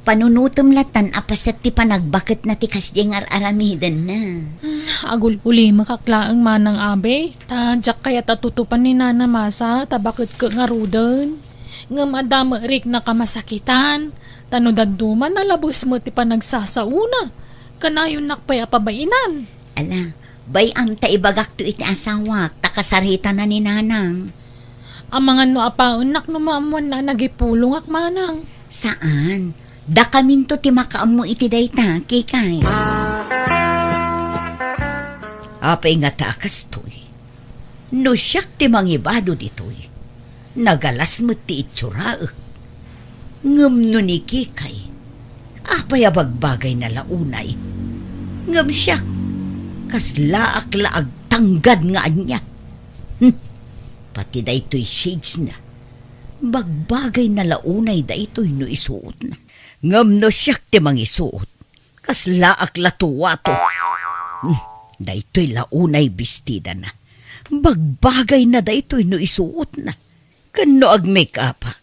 Panunotem lattan a paset ti panagbaketna ti kasdiay nga ar-aramidenna. Hmm, agul-ulimekak laeng, Manang Abe, ta diak kayat a tutupan ni Nana Masa ta baketko ngaruden. Ngem adda met riknak a masakitan, ta no dadduma, nalabes met ti panagsasaona. Kanayonnak pay a pabainan. Ala, bay-am ta ibagakto iti asawak, ta kasaritana ni Nanang. Amangan no apaennak no maammoanna a nagipulongak, Manang. Saan. Dakaminto ti makaammo iti dayta, Kikay. Apay ngata a kastoy? No siak ti mangibado ditoy, nagalas met ti itsurak. Ngem no ni Kikay, apay a bagbagayna la unay? Ngem siak, kaslaak la agtanggad nga ania. Hmm, pati daytoy shadesna, bagbagayna la unay daytoy no isuotna. Ngem no siak ti mangisuot, kaslaak la tuwato. Hmm, daytoy la unay bestidana. Bagbagayna daytoy no isuotna. Ken no ag-make-upak,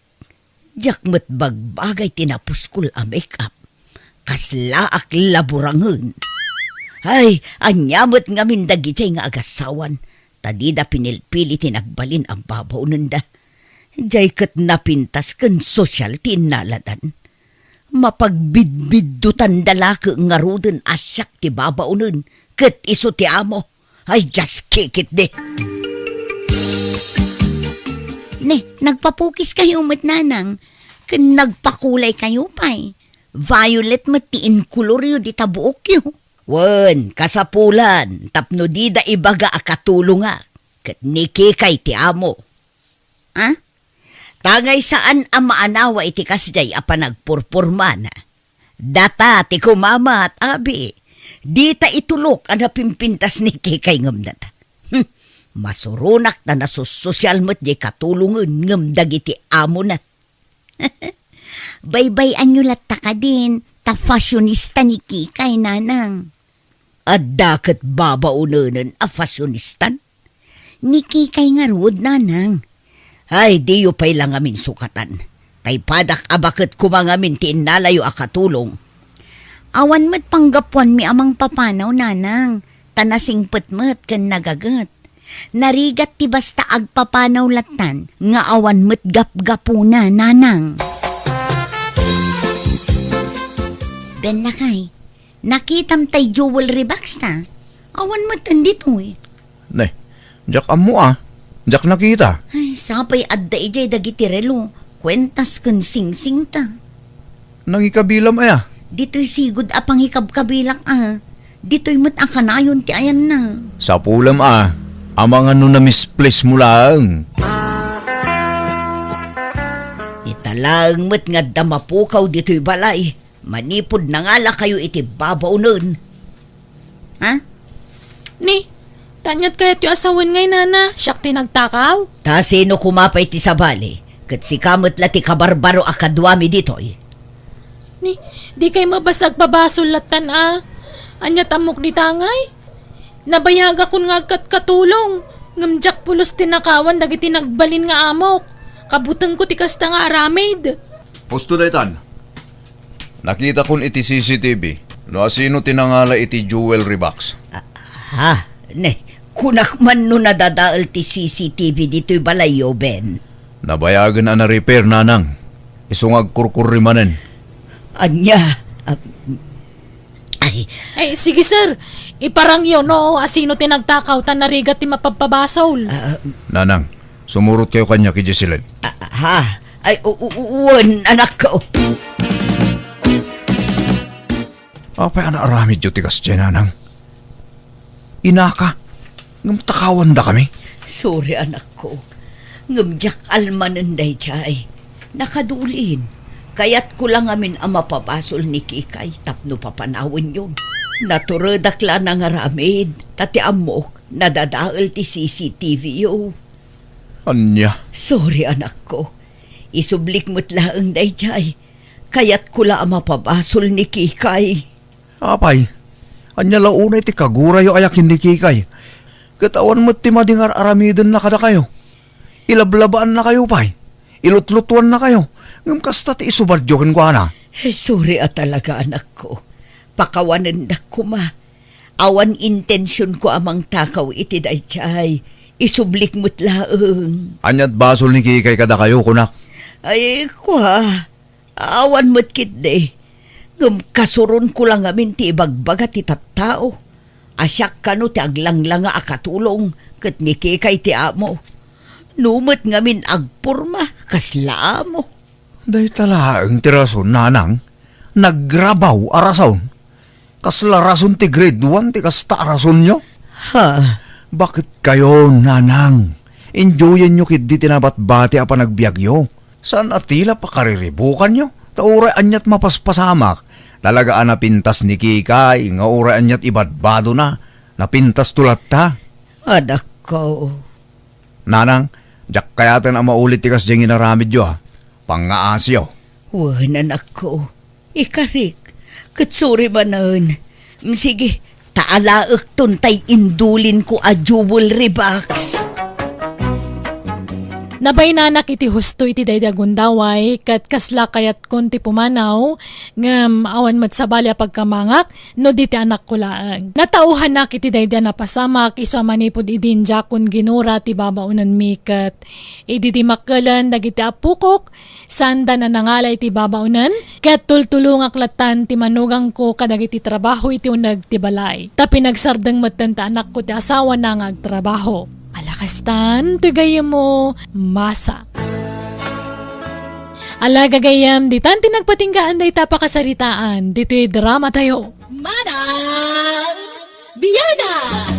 diak met bagbagay ti napuskol a make-up. Kaslaak la burangen. Ay, ania met ngamin dagidiay nga agasawan, ta dida pinilpili ti nagbalin a babaonenda. Diay ket napintas ken sosyal ti innaladan. Mapagbidbiddutanda la ket ngaruden a siak ti babaonen ket isu ti amo. Ay, just kick it, di. Ne, nagpapukiskayo met, Nanang, ken nagpakulaykayo pay. Violet met ti inkoloryo dita buokyo. Wen, kasapulan, tapno dida ibaga a katulongak, ket ni Kikay ti amo. Ha? Tangay saan a maanawa iti kasdiay a panagpurpurmana. Data ti kumamat, abi. Dita itulok a napimpintas ni Kikay ngem data. Hmm. Masuronak ta nasussosial met diay katulongen ngem dagiti amona. Baybay-anyo latta kadin, ta fashionista ni Kikay, nanang. Adda ket babaonenen a fashionistan? Ni Kikay ngarud, nanang. Ay, diyo pay la ngamin sukatan. Tay padak a baket koma ngamin ti innalayo a katulong. Awan met panggapuanmi a mangpapanaw, nanang, ta nasingpet met ken nagaget. Narigat ti basta agpapanaw lattan nga awan met gapgapuna, nanang. Ben, lakay, nakitam tay jewelry box ta? Awan met ditoy. Ne, diak ammo a. Diak nakita. Ay, sapay adda idiay dagiti relo, kuentas ken singsing ta. Nangikabilam aya? Ditoy sigud a pangikabkabilak a. Ditoy met a kanayon ti ayanna. Sapulem a, amangan no na-misplace mo laeng. Ita laeng met nga adda mapukaw ditoy balay, manipud nangalakayo iti babaonen. Ha? Ni, ta aniat kayatyo a sawen ngay, nana? Siak ti nagtakaw? Ta sino koma pay ti sabali? Ket sika met la ti kabarbaro a kaduami ditoy. Ni, dikay mabasa agpabasol lattan a. Aniat ammok dita ngay? Nabayagakon nga agkatkatulong, ngem diak pulos tinakawan dagiti nagbalin nga amok. Kabutengko ti kasta nga aramid. Husto daytan. Nakitakon iti C C T V no asino ti nangala iti jewelry box. Ah, ha? Ne, kunak man no nadadael ti C C T V ditoy balayyo, Ben. Nabayagen a na-repair, nanang. Isu nga agkurkurri manen. Ania? Ah, ay. Ay, sige, sir. Iparangyo no asino ti nagtakaw ta narigat ti mapabpabasol. Ah, Nanang, sumurot kayo kaniak idiay siled. Ah, ha? Ay, u-, u-, wen, anakko. Apay a naaramidyo ti kasdiay, nanang? Inaka, ngem takawandakami? Sorry, anakko. Ngem diak almanen daydiay. Nakadulin. Kayatko la ngamin a mapabasol ni Kikay tapno papanawenyo. Naturedak la nangaramid, ta ti ammok, nadadael ti C C T V yo. Ania? Sorry, anakko. Isublik met laeng daydiay. Kayatko la a mapabasol ni Kikay. Apay, ania la unay ti kagurayo aya ken ni Kikay? Ket awan met ti madi nga ar-aramidenna kadakayo. Ilablabaannakayo pay. Ilutlutuannakayo. Ngem kasta ti isubadyo kenkuana. Sorry a talaga, anakko. Pakawanendak koma. Awan intensionko a mangtakaw iti daydiay. Isublik met laeng. Ania't basol ni Kikay kadakayo, kunak? Ay, kua. Awan met ketdi. Ngem kasuronko la ngamin ti ibagbaga ti tattao. A siak kano ti aglanglanga a katulong ket ni Kikay ti amo. No met ngamin agporma, kasla amo. Dayta laeng ti rason, nanang. Nagrabaw a rason. Kasla rason ti grade one ti kasta a rasonyo? Ha? Baket kayo, nanang. Enjoyenyo ketdi ti nabatbati a panagbiagyo. Saan a ti la pakariribukanyo? Ta uray ania't mapaspasamak. Talaga a napintas ni Kikay, nga uray ania't ibadbadona. Napintasto latta. Anakko. Nanang, diak kayaten a maulit ti kasdiay nga inaramidyo, a. Pangngaasiyo. Wen, anakko. Ikarik, ket suri manen. Mm, sige, ta alaekton tay indulinko a jewelry box. Nabaynanak iti husto iti daydi a gundaway, ket kasla kayatkon ti pumanaw, ngem awan met sabali a pagkamangak, no di ti anakko laeng. Natauhanak iti daydi a napasamak, isu a manipud idin diakon ginura ti babaonenmi, ket idi dimmakkelen dagiti appokok, saanda a nangala iti babaonen, ket tultulongak lattan ti manugangko kadagiti trabaho iti uneg ti balay. Ta pinagsardeng metten ta anakko ti asawana nga agtrabaho. Ala kastan, toy gayyemmo, masa. Ala, gagayyem, ditan ti nagpatinggaan dayta pakasaritaan ditoy drama tayo. Manang Biana!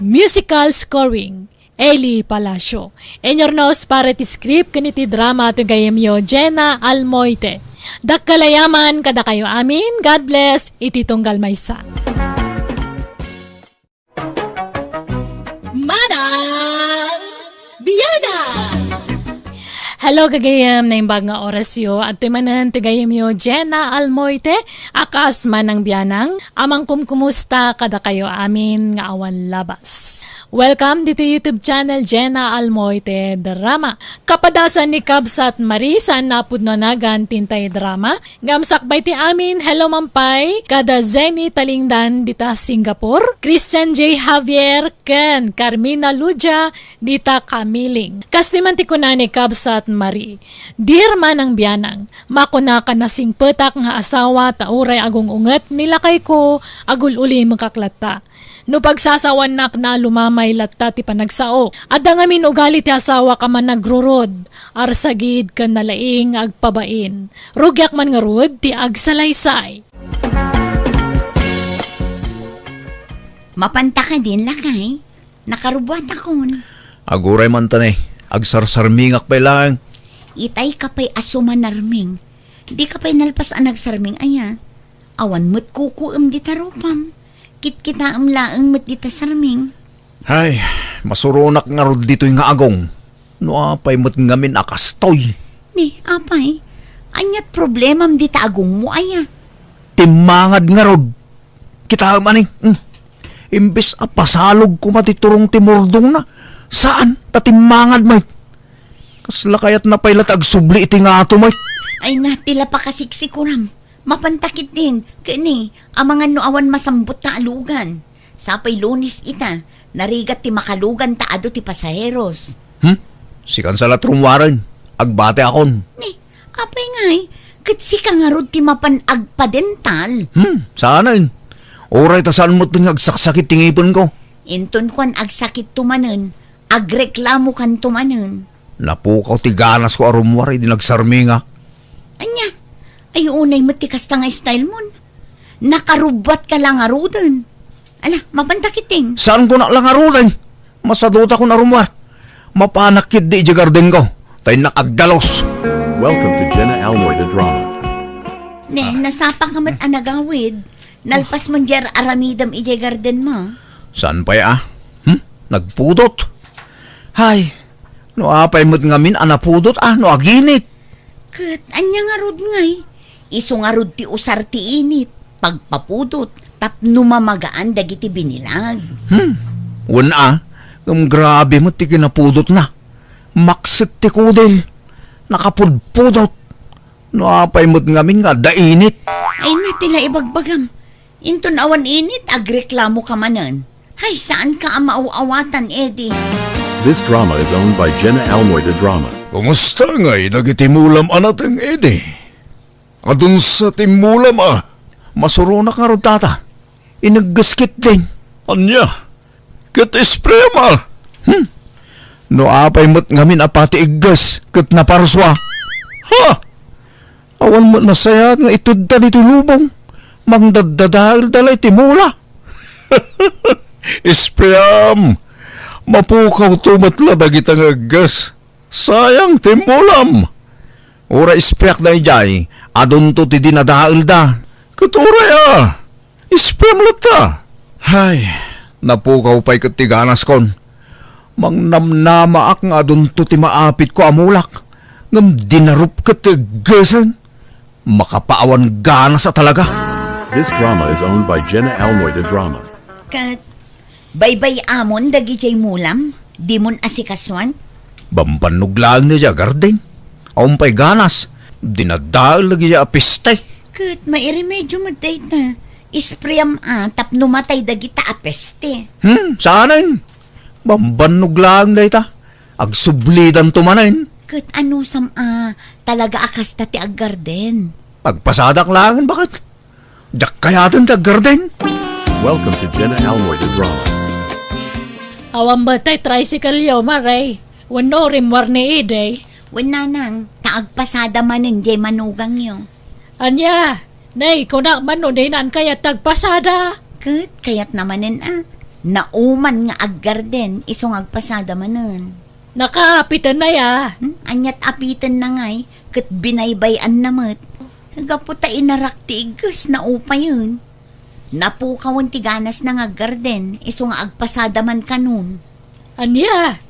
Musical scoring, Eli Palacio. Inyurnos para ti script ken iti drama ti gayyemyo, Jenna Almoite. Dakkel a yaman kadakayo amin. God bless iti tunggal maysa. Manang Biana! Hello, gagayyem. Naimbag nga orasyo. Adtoy manen ti gayyemyo, Jenna Almoite, a kas Manang Bianang, a mangkumkumusta kadakayo amin nga awan labas. Welcome dito YouTube channel, Jenna Almoite Drama. Kapadasan ni Kabsat Marie, saan napudno a nagan ti intay drama. Ngem sakbay ti amin, hello man pay kada Zenny Talingdan dita Singapore, Christian J Javier, ken Carmina Ludia dita Kamiling. Kastoy man ti kuna ni Kabsat Marie, "Dear Manang Bianang, makunak a nasingpetak nga asawa ta uray agung-unget ni lakayko, agul-ulimekak latta. No pagsasawanak na, lumamay latta ti panagsao. Adda ngamin ugali ti asawak a managrurod, arsagid ken nalaing nga agpabain. Rugiak man ngarud ti agsalaysay." Mapanta kadin, lakay? Nakarubuatakon. Aguray man ta ne, agsarsarmingak pay laeng. Itay ka pay a sumanarming. Di ka pay nalpas a nagsarming aya. Awan met kukuem dita rupam. Kitkitaem laeng met dita sarming. Ay, masuronak ngarud ditoy nga agong. No apay met ngamin a kastoy. Ni, apay, ania't problemam dita agongmo aya? Timmangad ngarud. Kitaem, ani? Hmm. Imbes a pasalog koma ti turong ti murdongna, saan ta timmangad met. Kasla kayatna pay la ti agsubli iti ngato met. Ay na, ti la pakasiksikuram. Mapanta ketdin, ken ni, amangan no awan masambut ta alugan. Sapay Lunes ita, narigat ti makalugan ta adu ti pasaheros. Hmm? Sikan sa la ti rummuaren, agbatiakon. Ni, apay ngay, ket sika ngarud ti mapan agpadental? Hmm, saanen. Uray ta saan met nga agsaksakit ti ngipenko. Inton kuan agsakitto manen, agreklamokanto manen. Napukaw ti ganasko a rummuar idi nagsarmingak. Ania? Ay, unay met ti kasta nga style mon. Nakarubbuatka la ngaruden. Ala, mapanta ketdin. Saanko la ngaruden? Masadutakon a rummuar. Mapanak ketdi idiay gardenko. Ta innak agdalus. Welcome to Jenna Almoy the Drama. Ne, nasapaka met a nagawid. Nalpas man diay aramidem idiay gardenmo. Saan pay a? Hmm? Nagpudot? Hay, no apay met ngamin a napudot a no aginit. Ket ania ngarud ngay? Isu ngarud ti usar ti init, pagpapudot, tapno mamagaan dagiti binilag. Hmm. Wen a, ngem grabe met ti kinapudotna. Makset ti kudil. Nakapudpudot. No apay met ngamin nga adda init. Ay na, ti la ibagbagam. Inton awan init, agreklamoka manen. Hay, saanka a maaw-awatan, Eddie. This drama is owned by Jenna Almoy the Drama. Kumusta ngay dagiti mulam a nateng, Eddie? Adunsa ti mulam a? Masuronak ngarud, tata. Inegges ketdin. Ania? Ket ispream a? Hmm. No apay met ngamin a pati igges ket naparsua. Ha? Awan met nasayaat nga itedda ditoy lubong. Mangdaddadaelda la iti mula. Ispream! Mapukawto met la dagita nga igges. Sayang ti mulam. Uray ispreak daydiay, adunto ti dinadaelda. Ket uray a, ispream latta. Hay, napukaw pay ket ti ganaskon. Mangnamnamaak nga adunto ti maapitko a mulak, ngem dinarup ket ti eggesen. Makapaawan ganas a talaga. This drama is owned by Jenna Almoy the Drama. Ket baybay-amon dagidiay mulam, dimon asikasuan? Bambannog laeng daydiay a garden. Awan pay ganas, dinadael dagidiay a peste. Ket mairemedio met dayta, ispream a tapno matay dagita a peste. Hmm, saanen? Bambannog laeng dayta. Agsublidanto manen. Ket anusam a talaga a kasta ti aggarden? Agpasadak laeng, baket. Diak kayaten ti aggarden. Welcome to Jenna Almoy the Drama. Awan ba tay tricycle yo, Mare? Wenno rimmuar ni Ide? Wen, nanang, ta agpasada manen jay manugangyo. Ania, nay, kunak man no dinaan kayat agpasada. Ket kayatna manen a, nauman nga aggarden, isu nga agpasada manen. Nakaapiten na ya. Hmm? Aniat apiten na ngay, ket binaybay-an na met. Gapu ta inarak ti igges, naupayen. Napukawen ti ganasna nga aggarden, isu nga agpasada man kanon. Ania?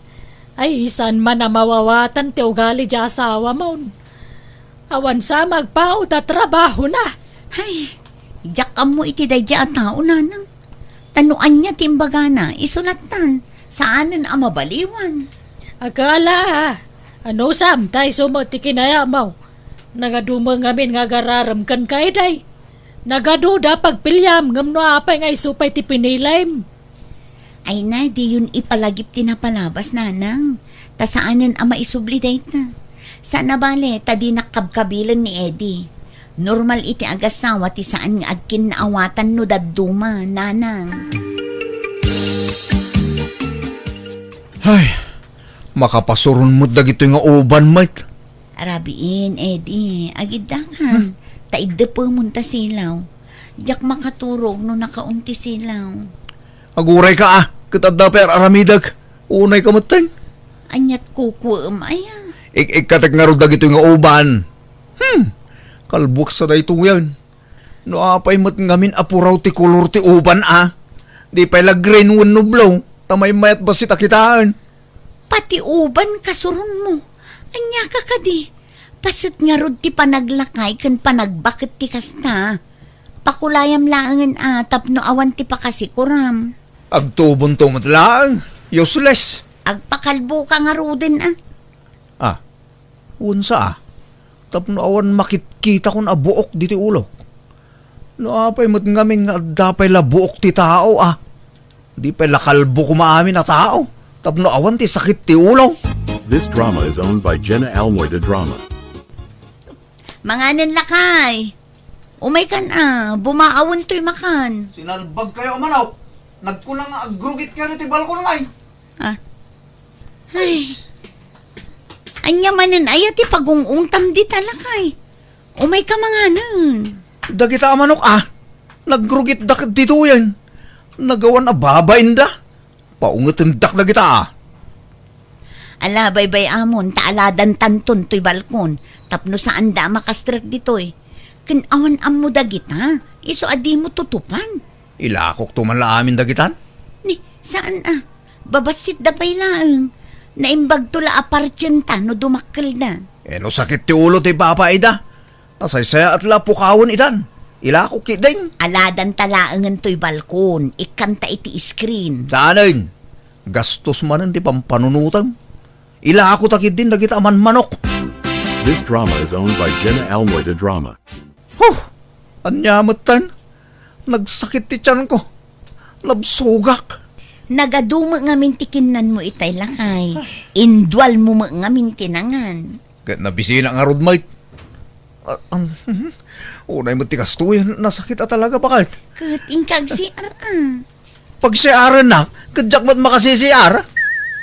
Ay, saan man a mawawatan ti ugali di asawamon. Awan sa magpaut a trabahona. Ay, diak ammo iti daydiay a tao, nanang. Ta no ania ti imbagana, isu lattan, saanen a mabaliwan. Agala, anusam, ta isu met ti kinayatmo. Nagadu met ngamin nga agararem kenka idi. Nagaduda pagpiliam, ngem no apay nga isu pay ti pinilim? Ay na, diyon ipalagip ti napalabas, nanang. Ta saanen a maisubli dayta. Saan a bale, ta dinak kabkabilen ni Eddie. Normal iti agasawa ti saan nga agkinnaawatan no dadduma, nanang. Ay, makapasuron met dagitoy nga uban, met. Arabiin, Eddie, agiddakan. Hmm. Ta iddepemon ta silaw. Diak makaturog no nakaon ti silaw. Agurayka, a, ket adda pay ar-aramidek. Unayka metten. Aniat kukuem, aya? Ik-, ikkatek ngarud dagitoy nga uban. Hmm, kalbuek sa daytoyen. No apay met ngamin a puraw ti kolor ti uban, a? Di pay la green wenno blue, ta maymayat bassit a kitaen. Pati uban kasuronmo. Aniaka kadi? Paset ngarud ti panaglakay ken panagbaket ti kasta. Pakulayam laengen a tapno awan ti pakasikuram. Agtubonto met laeng. Useless. Agpakalboka ngaruden a. Ah, wensa a? Tapno awan makitkitakon a buok ditoy ulok. No apay met ngamin nga adda pay la buok ti tao a? Di pay la kalbo koma amin a tao tapno awan ti sakit ti ulo. This drama is owned by Jenna Almoy de Drama. Manganen lakay. Umaykan a, bumaawen toy makan. Sinalbag kayo a manok. Nagkuna nga agrugit kayo ti balkon ngay. Ah. Ay. Anya manen aya ti pagung-ungtam dita lakay. Umayka manganen. Dagita a manok a, nagrugitda ditoyen. Nagawan a babainda. Paungetendak dagita a. Ala, baybay-amon, ta aladantanton toy balkon, tapno saanda a makastrek ditoy. Ken awan ammo dagita, isu a dimo tutupan. Ilakokto man la amin dagitan? Ni, saan a? Babassitda pay laeng. Naimbagto la a partienta no dumakkelda. E no sakit ti ulo ti babaida, nasaysayaat la a pukawen idan. Ilakok ketdin. Aladanta laengen toy balkon, ikkanta iti screen. Saanen? Gastos manen ti pampanunotem. Ilakota ketdin dagita a manmanok. This drama is owned by Jenna Almoy de Drama. Huh! Ania metten? Nagsakit ti tianko. Nabsogak. Nagadu met ngamin ti kinnanmo itay lakay. Indualmo met ngamin ti nangan. Ket nabisinak ngarud met. Ah, um, unay met ti kastoy, nasakit a talaga, baket. Ket inka agsiar a. Pagsiarennak, ket diak met makasisiar.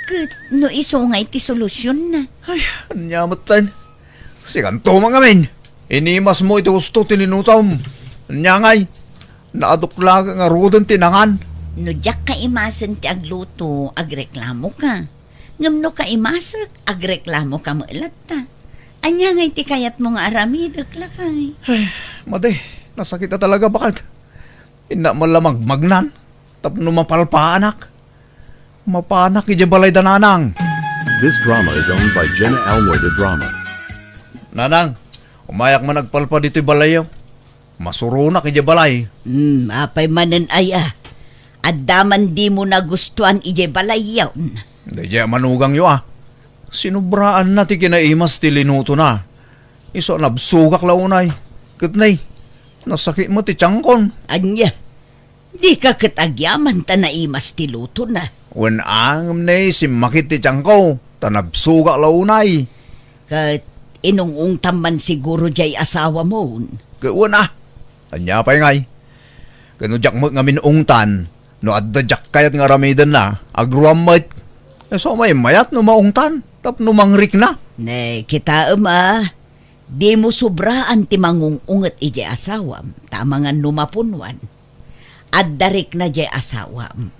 Ket no isu nga iti solusionna. Ay, ania metten? Sikanto man ngamin. Inimasmo iti husto ti linutom. Ania ngay? Naaduk laeng ngaruden ti nangan. No diak kaimasen ti agluto, agreklamoka. Ngem no kaimasek, agreklamoka met latta. Ania ngay ti kayatmo nga aramidek, lakay? Ay, madi, nasakit a talaga, baket. Innak man la magmagnan tapno mapalpaanak. Mapanak idiay balay da nanang. This drama is owned by Jenna Almoy de Drama. Nanang, umayak man agpalpa ditoy balayyo. Masuronak idiay balay. Hmm, apay manen aya? Adda man dimo nagustuan idiay balayyo? Daydiay a manugangyo a. Sinubraanna ti kinaimas ti linutona. Isu a nabsogak la unay. Ket nay, nasakit met ti tiankon. Ania? Dika ket agyaman ta naimas ti lutona? Wen a, ngem nay, simmakit ti tianko, ta nabsogak la unay. Ket inung-ungtam man siguro diay asawamon? Ket wen a. Ania pay ngay? Ket no diak met ngamin ungtan, no adda diak kayat nga aramidenna, agruam met. Isu a maymayat no maungtan, tapno mangrikna. Ne, kitaem a, dimo sobraan ti mangung-unget idiay asawam, ta amangan no mapunwan. Adda rikna diay asawam.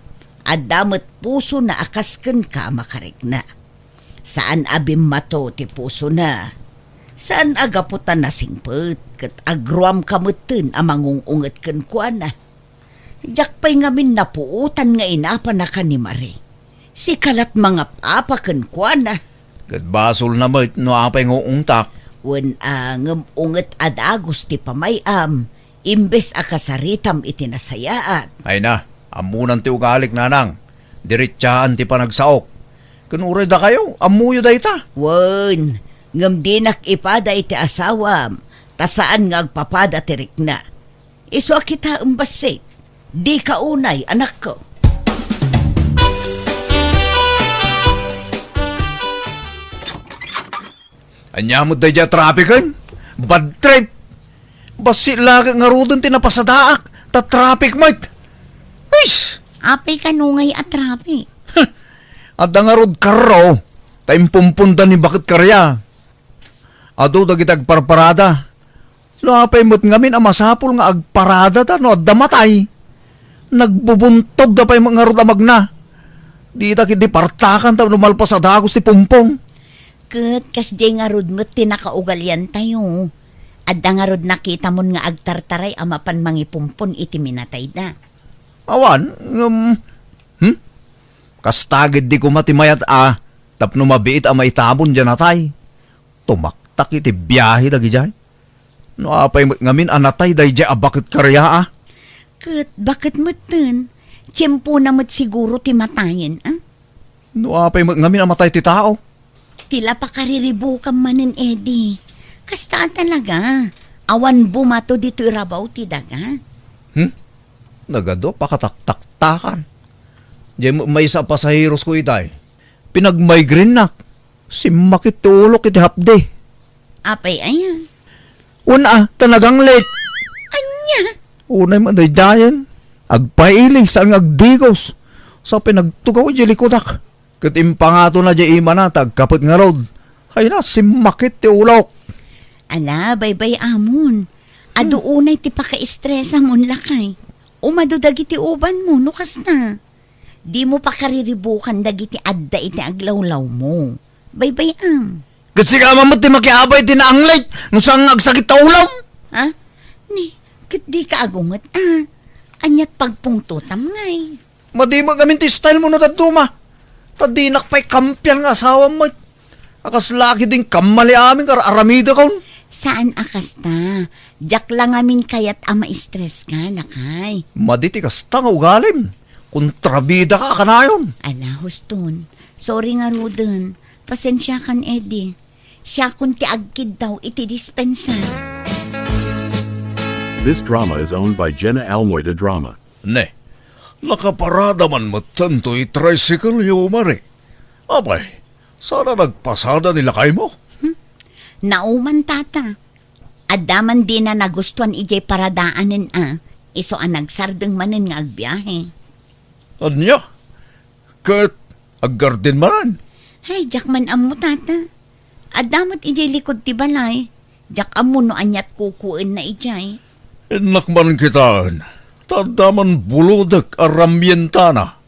Adda met pusona a kas kenka a makarikna. Saan a bimmato ti pusona. Saan a gapu ta nasingpet ket agruamka metten a mangung-unget kenkuana. Diak pay ngamin napuotan nga inapanaka ni Marie. Sika lat mangap-apa kenkuana. Ket basolna met no apay nga uungtak. Wen a, ngem unget a dagus ti pamay-am, imbes a kasaritam iti nasayaat. Ay na, ammonan ti ugalik, nanang. Diretsaan ti panagsaok. Ken uray dakayo, ammoyo dayta. Wen, ngem dinak ipada iti asawam, ta saan nga agpapada ti rikna. Isu a kitaem bassit. Dika unay, anakko. Ania met daydiay a trapiken? Bad trip! Bassit laeng ngaruden ti napasadaak, ta traffic met! Uys! Apay kano ngay a traffic? Adda ngarud karro, ta impumpunda ni Baket Karya. Adu dagiti agparparada. No apay met ngamin a masapul nga agparadada no adda matay? Nagbubuntogda pay met ngarud a magna. Dida ketdi partakan tapno malpas a dagus ti pumpong. Ket kasdiay ngarud met ti nakaugaliantayo. Adda ngarud nakitamon nga agtartaray a mapan mangipumpon iti minatayda. Awan, ngem, hmm? Kasta ketdi koma ti mayat a tapno mabiit a maitabon diay natay. Tumaktak iti biahe dagidiay. No apay met ngamin a natay daydiay a Baket Karya a? Ket baket metten, tiempona met siguro ti matayen, a? No apay met ngamin a matay ti tao? Ti la pakariribukan manen, Eddie. Kasta a talaga. Awan bumato ditoy rabaw ti daga. Hmm? Nagadu a pakataktaktakan. Diay met maysa a pasaherosko itay. Pinagmigrainenak. Simmakit ti ulok iti hapdi. Apay aya? Una, ta naganglit. Ania? Unay met daydiayen. Agpaili, saan nga agdigos. Sa pinagtugaw idiay likudak. Ket impangatona diay imana ta agkapet ngarud. Ay na, simmakit ti ulok. Ala, baybay-amon. Adu unay ti pakaestresamon, lakay. Umadu dagiti ubanmo no kasta. Dimo pakariribukan dagiti adda iti aglawlawmo. Baybay-am. Ket sika man met ti makiabay iti naanglit no saan nga agsakit ta ulom. Ha? Ni, ket dika agunget, a? Aniat pagpungtotam ngay? Madi met ngamin ti stylemo no dadduma. Ta dinak pay kampian nga asawam met. A kasla ketdin kammali amin nga ar-aramidakon. Saan a kasta. Diak la ngamin kayat a maistreska, lakay. Madi ti kasta nga ugalim. Kontrabidaka a kanayon. Ala, huston. Sorry ngaruden. Pasensiakan, Eddie. Siakon ti agkiddaw iti dispensa. This drama is owned by Jenna Almoy de Drama. Ne, nakaparada man metten toy tricycle-yo, Mari. Apay, saan a nagpasada ni lakaymo? Hmm? Nauman, tata. Adda man dina nagustuan idiay paradaanen a, isu a nagsardeng manen nga agbiahe. Ania? Ket aggardin manen? Ay, diak man ammo, tata. Adda met idiay likud ti balay. Diak ammo no aniat kukuenna idiay. Innak man kitaen, ta adda man bulodek a ramyentana.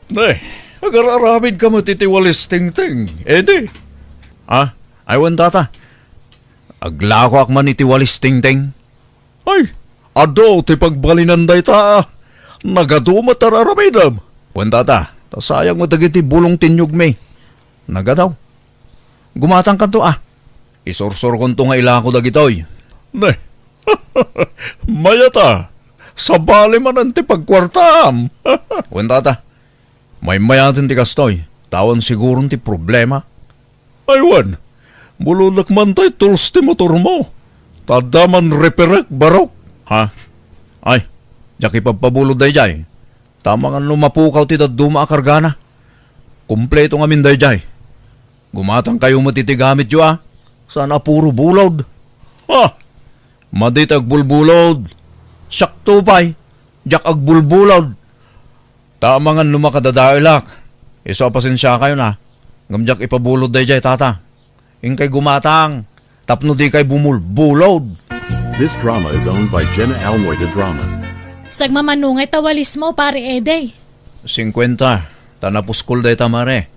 Ne, agar-aramidka met iti walis tingting, Eddie. Ah, ay wen, tata. Aglakoak man iti walis tingting. Ay, adu ti pagbalinan dayta. Nagadu met ar-aramidem. Wen, tata, ta sayang met dagiti bulong ti niyogmi. Nagadu. Gumatangkanto a. Isursurkonto nga ilako dagitoy. Ne. Mayat a. Sabali manen ti pagkuartaam. Wen, tata. Maymayaten ti kastoy. Ta awan siguron ti problema. Ay wen, bulodek man tay tools ti motormo. Ta adda man reperek, barok. Ha? Ay, diak ipagpabulod daydiay. Ta amangan no mapukaw ti dadduma a kargana. Kompleto ngamin daydiay. Gumatangkayo met iti gamityo a. Saan a puro bulod. Ha? Madi ti agbulbulod. Siakto pay. Diak agbulbulod. Ta amangan no makadadaelak. Isu a pasensiakayon a, ngem diak ipabulod daydiay, tata. Inkay gumatang tapno dikay bumulbulod. This drama is owned by Jenna Almoy de Drama. Sagmamano ngay ta walismo, Pare Eddie? Singkuenta, ta napuskol dayta, Mare.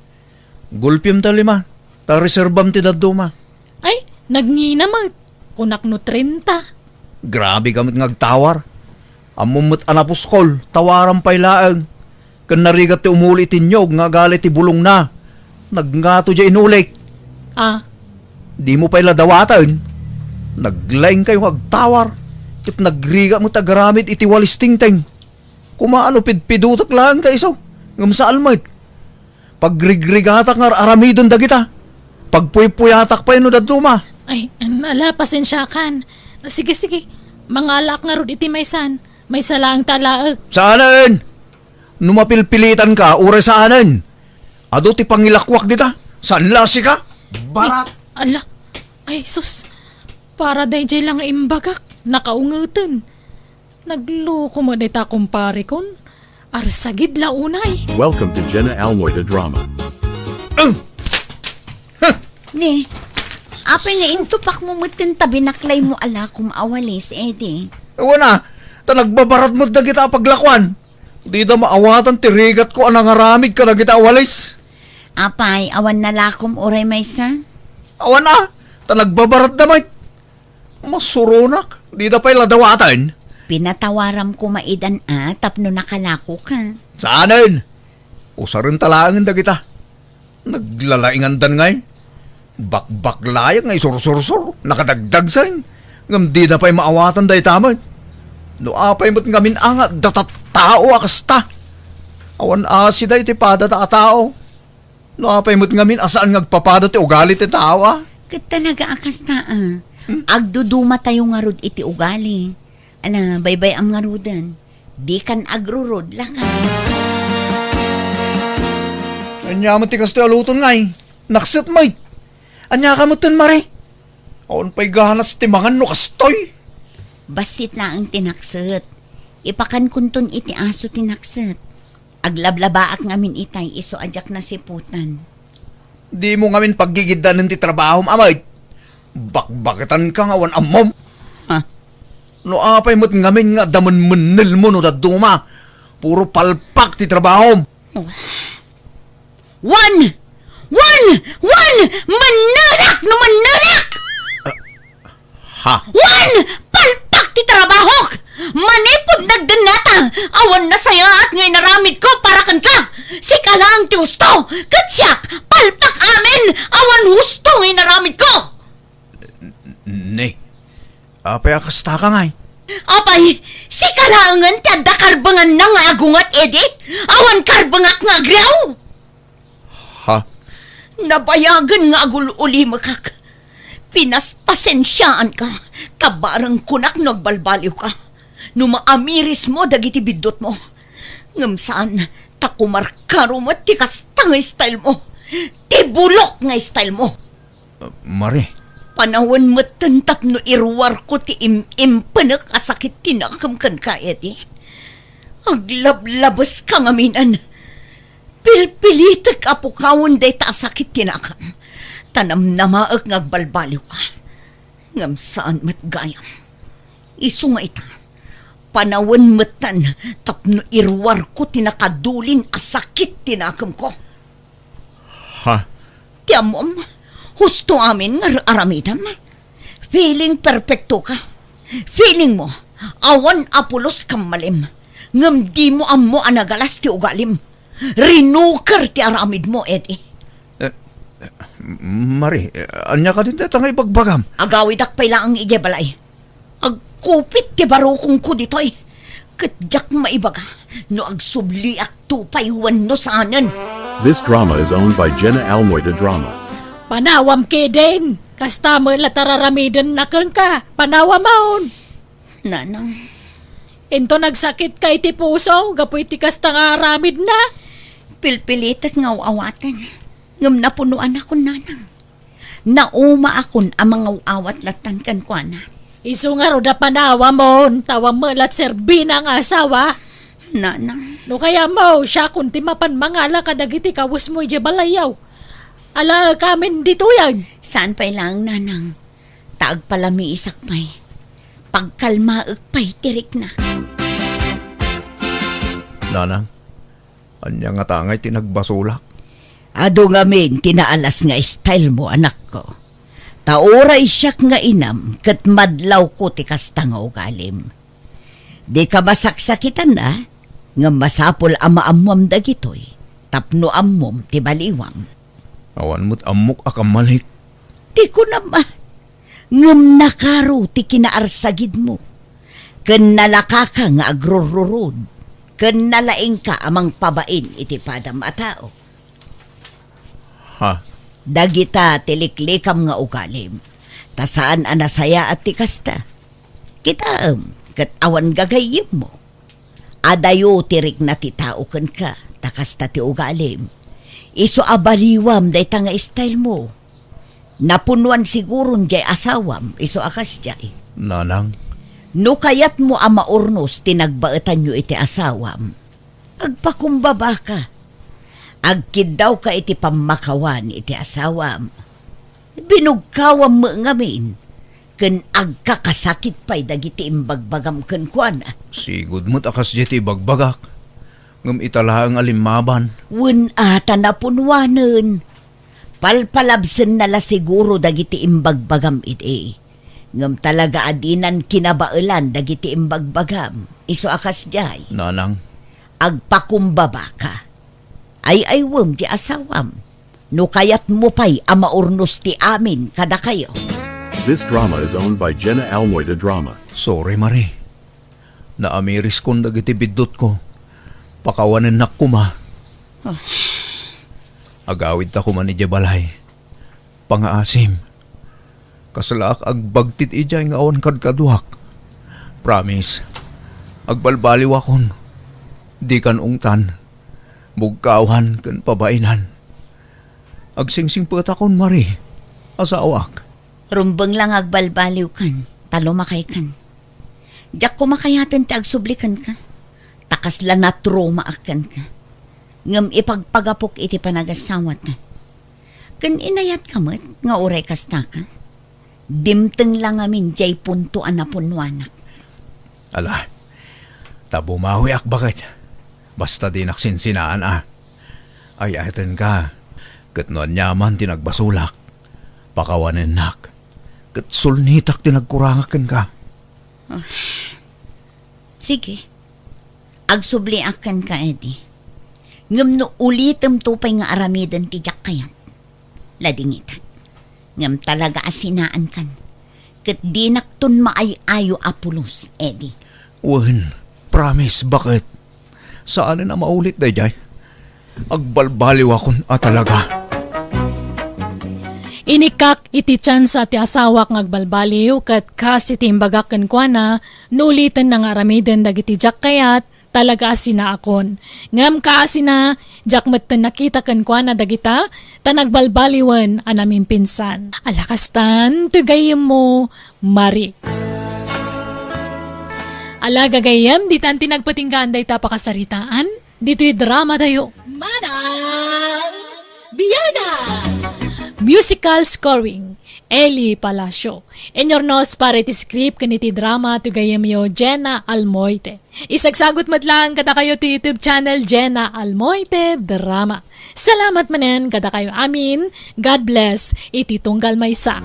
Gulpim ta lima, ta reserbam ti dadduma. Ay, nagngina met. Kunak no trenta. Grabe ka met nga agtawar. Ammom met a napuskol, tawaram pay laeng. Ken narigat ti umuli iti niog nga agali ti bulongna. Nagngato diay inulik. Ah. Dimo pay la dawaten. Naglaingkayo nga agtawar. Ket nagrigat met agaramid iti walis tingteng. Koma no pidpidotek laeng ta isu, ngem saan met. Pagrigrigatak nga ar-aramiden dagita. Pagpuypuyatak pay no dadduma. Ay, ala, pasensiakan. Sige, sige. Mangalaak ngarud iti maysan. Maysa laeng ta alaek. Saanen! No mapilpilitanka, uray saanen. Adu ti pangilakuak dita. Saan la sika? Barat! Ay, ala. Ay, sus. Para daydiay la nga imbagak. Nakaungeten. Nagloko met dayta kumparikon. Arsagid la unay. Welcome to Jenna Almoy the Drama. Ni, apay nga intupakmo metten ta binaklaymo a lakom a walis, Eddie? Awan a, ta nagbabarat met dagita a paglakuan. Dida maawatan ti rigatko a nangaramid kadagita a walis. Apay, awan na lakom uray maysa? Awan a, ta nagbabaratda met. Masuronak, dida pay la dawaten. Pinatawaram koma idan a tapno nakalakoka. Saanen? Usarenta laengen dagita. Naglalaingandan ngay. Bakbaklayek nga isursursur, nakadagdagsen. Ngem dida pay maawatan dayta met. No apay met ngamin a nga adda tattao a kasta. Awan asida iti padata a tao. No apay met ngamin a saan nga agpapada ti ugali ti tao, a? Ket talaga a kasta, a. Hmm? Agdudumatayo ngarud iti ugali. Ala, baybay-am ngaruden. Dikan agrurod, laka. Ania met ti kastoy a luton ngay? Nakset met. Ania ka metten, Mare? Awan pay ganas ti mangan no kastoy. Bassit laeng ti nakset. Ipakankonton iti aso ti nakset. Aglablabaak ngamin itay isu a diak nasiputan. Dimo ngamin paggigiddanen ti trabahom, a met. Bakbaketanka nga awan ammom. Ha? No apay met ngamin nga adda menmennelmo no dadduma, puro palpak ti trabahom. Wen! Wen! Wen! Mennelak no mennelak! Ha? Wen! Palpak ti trabahok! Manipud nagdennata, awan nasayaat nga inaramidko para kenka! Sika laeng ti husto, ket siak, palpak amin, awan husto nga inaramidko! Ni, apay a kastaka ngay? Apay, sika laengen ti adda karbenganna nga agunget, idi? Awan karbengak nga agriaw? Ha? Nabayagen nga agul-ulimekak. Pinaspasensiaanka, ta bareng kunak no agbalbaliwka. No maamirismo dagiti biddutmo. Ngem saan, ta kumarkaro met ti kasta nga stylemo. Ti bulok nga stylemo. Mare. Panawen metten tapno iruarko ti im-impenek a sakit ti nakem kenka, Eddie. Aglablabeska ngaminen. Pilpilitek a pukawen dayta a sakit ti nakem. Ta namnamaek nga agbalbaliwka. Ngem saan met gayam. Isu nga ita, panawen metten tapno iruarko ti nakadulin a sakit ti nakemko. Ha? Ti ammom, husto amin nga ar-aramidem. Feeling perfecto ka. Feeling mo, awan a pulos kam malim. Ngem dimo ammo a nagalas ti ugalim. Rinuker ti aramidmo, Eddie. Eh, Mare, ania kadin dayta nga ibagbagam? Agawidak pay laeng idiay balay. Agkupit ti barukongko ditoy. Ket diak maibaga no agsubliakto pay wenno saanen. This drama is owned by Jenna Almoy de Drama. Panawam kedin! Kasta met la ti ar-aramidenna kenka. Panawamon! Nanang. Inton agsakitka iti puso gapu iti kasta nga aramidna? Pilpilitek nga aw-awaten. Ngem napunoanakon, Nanang. Naumaakon a mangaw-awat lattan kenkuana. Isu ngarud a panawamon, ta awan met la ti serbina nga asawa. Nanang. No kayatmo, siakon ti mapan mangala kadagiti kawesmo idiay balayyo. Alaek amin ditoyen. Saan pay laeng, Nanang. Ta agpalamiisak pay. Pagkalmaek pay ti rikna. Nanang, ania ngata ngay ti nagbasolak? Adu ngamin ti naalas nga style mo, anakko. Ta uray siak nga inam ket madlawko ti kasta nga ugalim. Dika masaksakitan a, ngem masapul a maammuam dagitoy tapno ammom ti baliwam. Awan met ammok a kammalit. Ti kunam a, ngem nakaro ti kinaarsagidmo. Ken nalakaka nga agrurrurod, ken nalaingka a mangpabain iti padam a tao. Ha? Dagita ti liklikam nga ugalim, ta saan a nasayaat ti kasta. Kitaem, ket awan gagayyemmo. Adayo ti rikna ti tao kenka, ta kasta ti ugalim. Isu a baliwam dayta nga style mo. Napunnuan siguron diay asawam, isu a kasdiay. Nanang. No kayatmo a maurnos ti nagbaetanyo iti asawam, agpakumbabaka. Agkiddawka iti pammakawan iti asawam. Binugkawam met ngamin, ken agkakasakit pay dagiti imbagbagam kenkuana. Sigud met a kasdiay ti ibagbagak, ngem ita laeng a limmaban. Wen a ta napunnuanen. Palpalabsenna la siguro dagiti imbagbagam idi. Ngem talaga a dinan kinabaelan dagiti imbagbagam. Isu a kasdiay. Nanang. Agpakumbabaka. Ay-aywem ti asawam. No kayatmo pay a maurnos ti amin kadakayo. This drama is owned by Jenna Almoy de Drama. Sorry, Marie. Naamiriskon dagiti biddutko. Pakawanennak koma. Ah. Agawidta koma idiay balay. Pangaasim. Kaslaak agbagtit idiay nga awan kadkaduak. Promise. Agbalbaliwakon. Dikan ungtan. Bugkawan ken pabainan. Agsingsingpetakon, Marie. Asawak. Rumbeng la nga agbalbaliwkan, ta lumakaykan. Diak koma kayaten ti agsubli kenka. Ta kasla natraumaak kenka. Ngem ipagpagapok iti panagasawata. Ken inayatka met nga uray kastaka. Dimteng la ngamin diay punto a napunnuanak. Ala, ta bumawiak baket. Basta dinak sinsinaan a. Ay-ayatenka, ket no aniaman ti nagbasolak, pakawanennak, ket sulnitak ti nagkurangak kenka. Ah. Sige. Agsubliak kenka, Eddie. Ngem no ulitemto pay nga aramiden ti diak kayat, ladingitak. Ngem talaga a sinaankan. Ket dinakton maay-ayo a pulos, Eddie. Wen, promise, baket. Saanen a maulit daydiay. Agbalbaliwakon a talaga. Inikkak iti tiansa ti asawak nga agbalbaliw, ket kas iti imbagak kenkuana, no ulitenna nga aramiden dagiti diak kayat, talaga a sinaakon. Ngem kaasina, diak metten nakita kenkuana dagita, ta nagbalbaliwen a namimpinsan. Ala kastan, toy gayyemmo, Marie. Ala gagayyem, ditan ti nagpatinggaan dayta pakasaritaan, ditoy drama tayo. Manang Biana! Musical scoring, Eli Palacio. Inyurnos para iti script ken iti drama ti gayyemyo, Jenna Almoite. Isagsagut met laeng kadakayo ti YouTube channel, Jenna Almoite Drama. Salamat manen kadakayo amin. God bless iti tunggal maysa.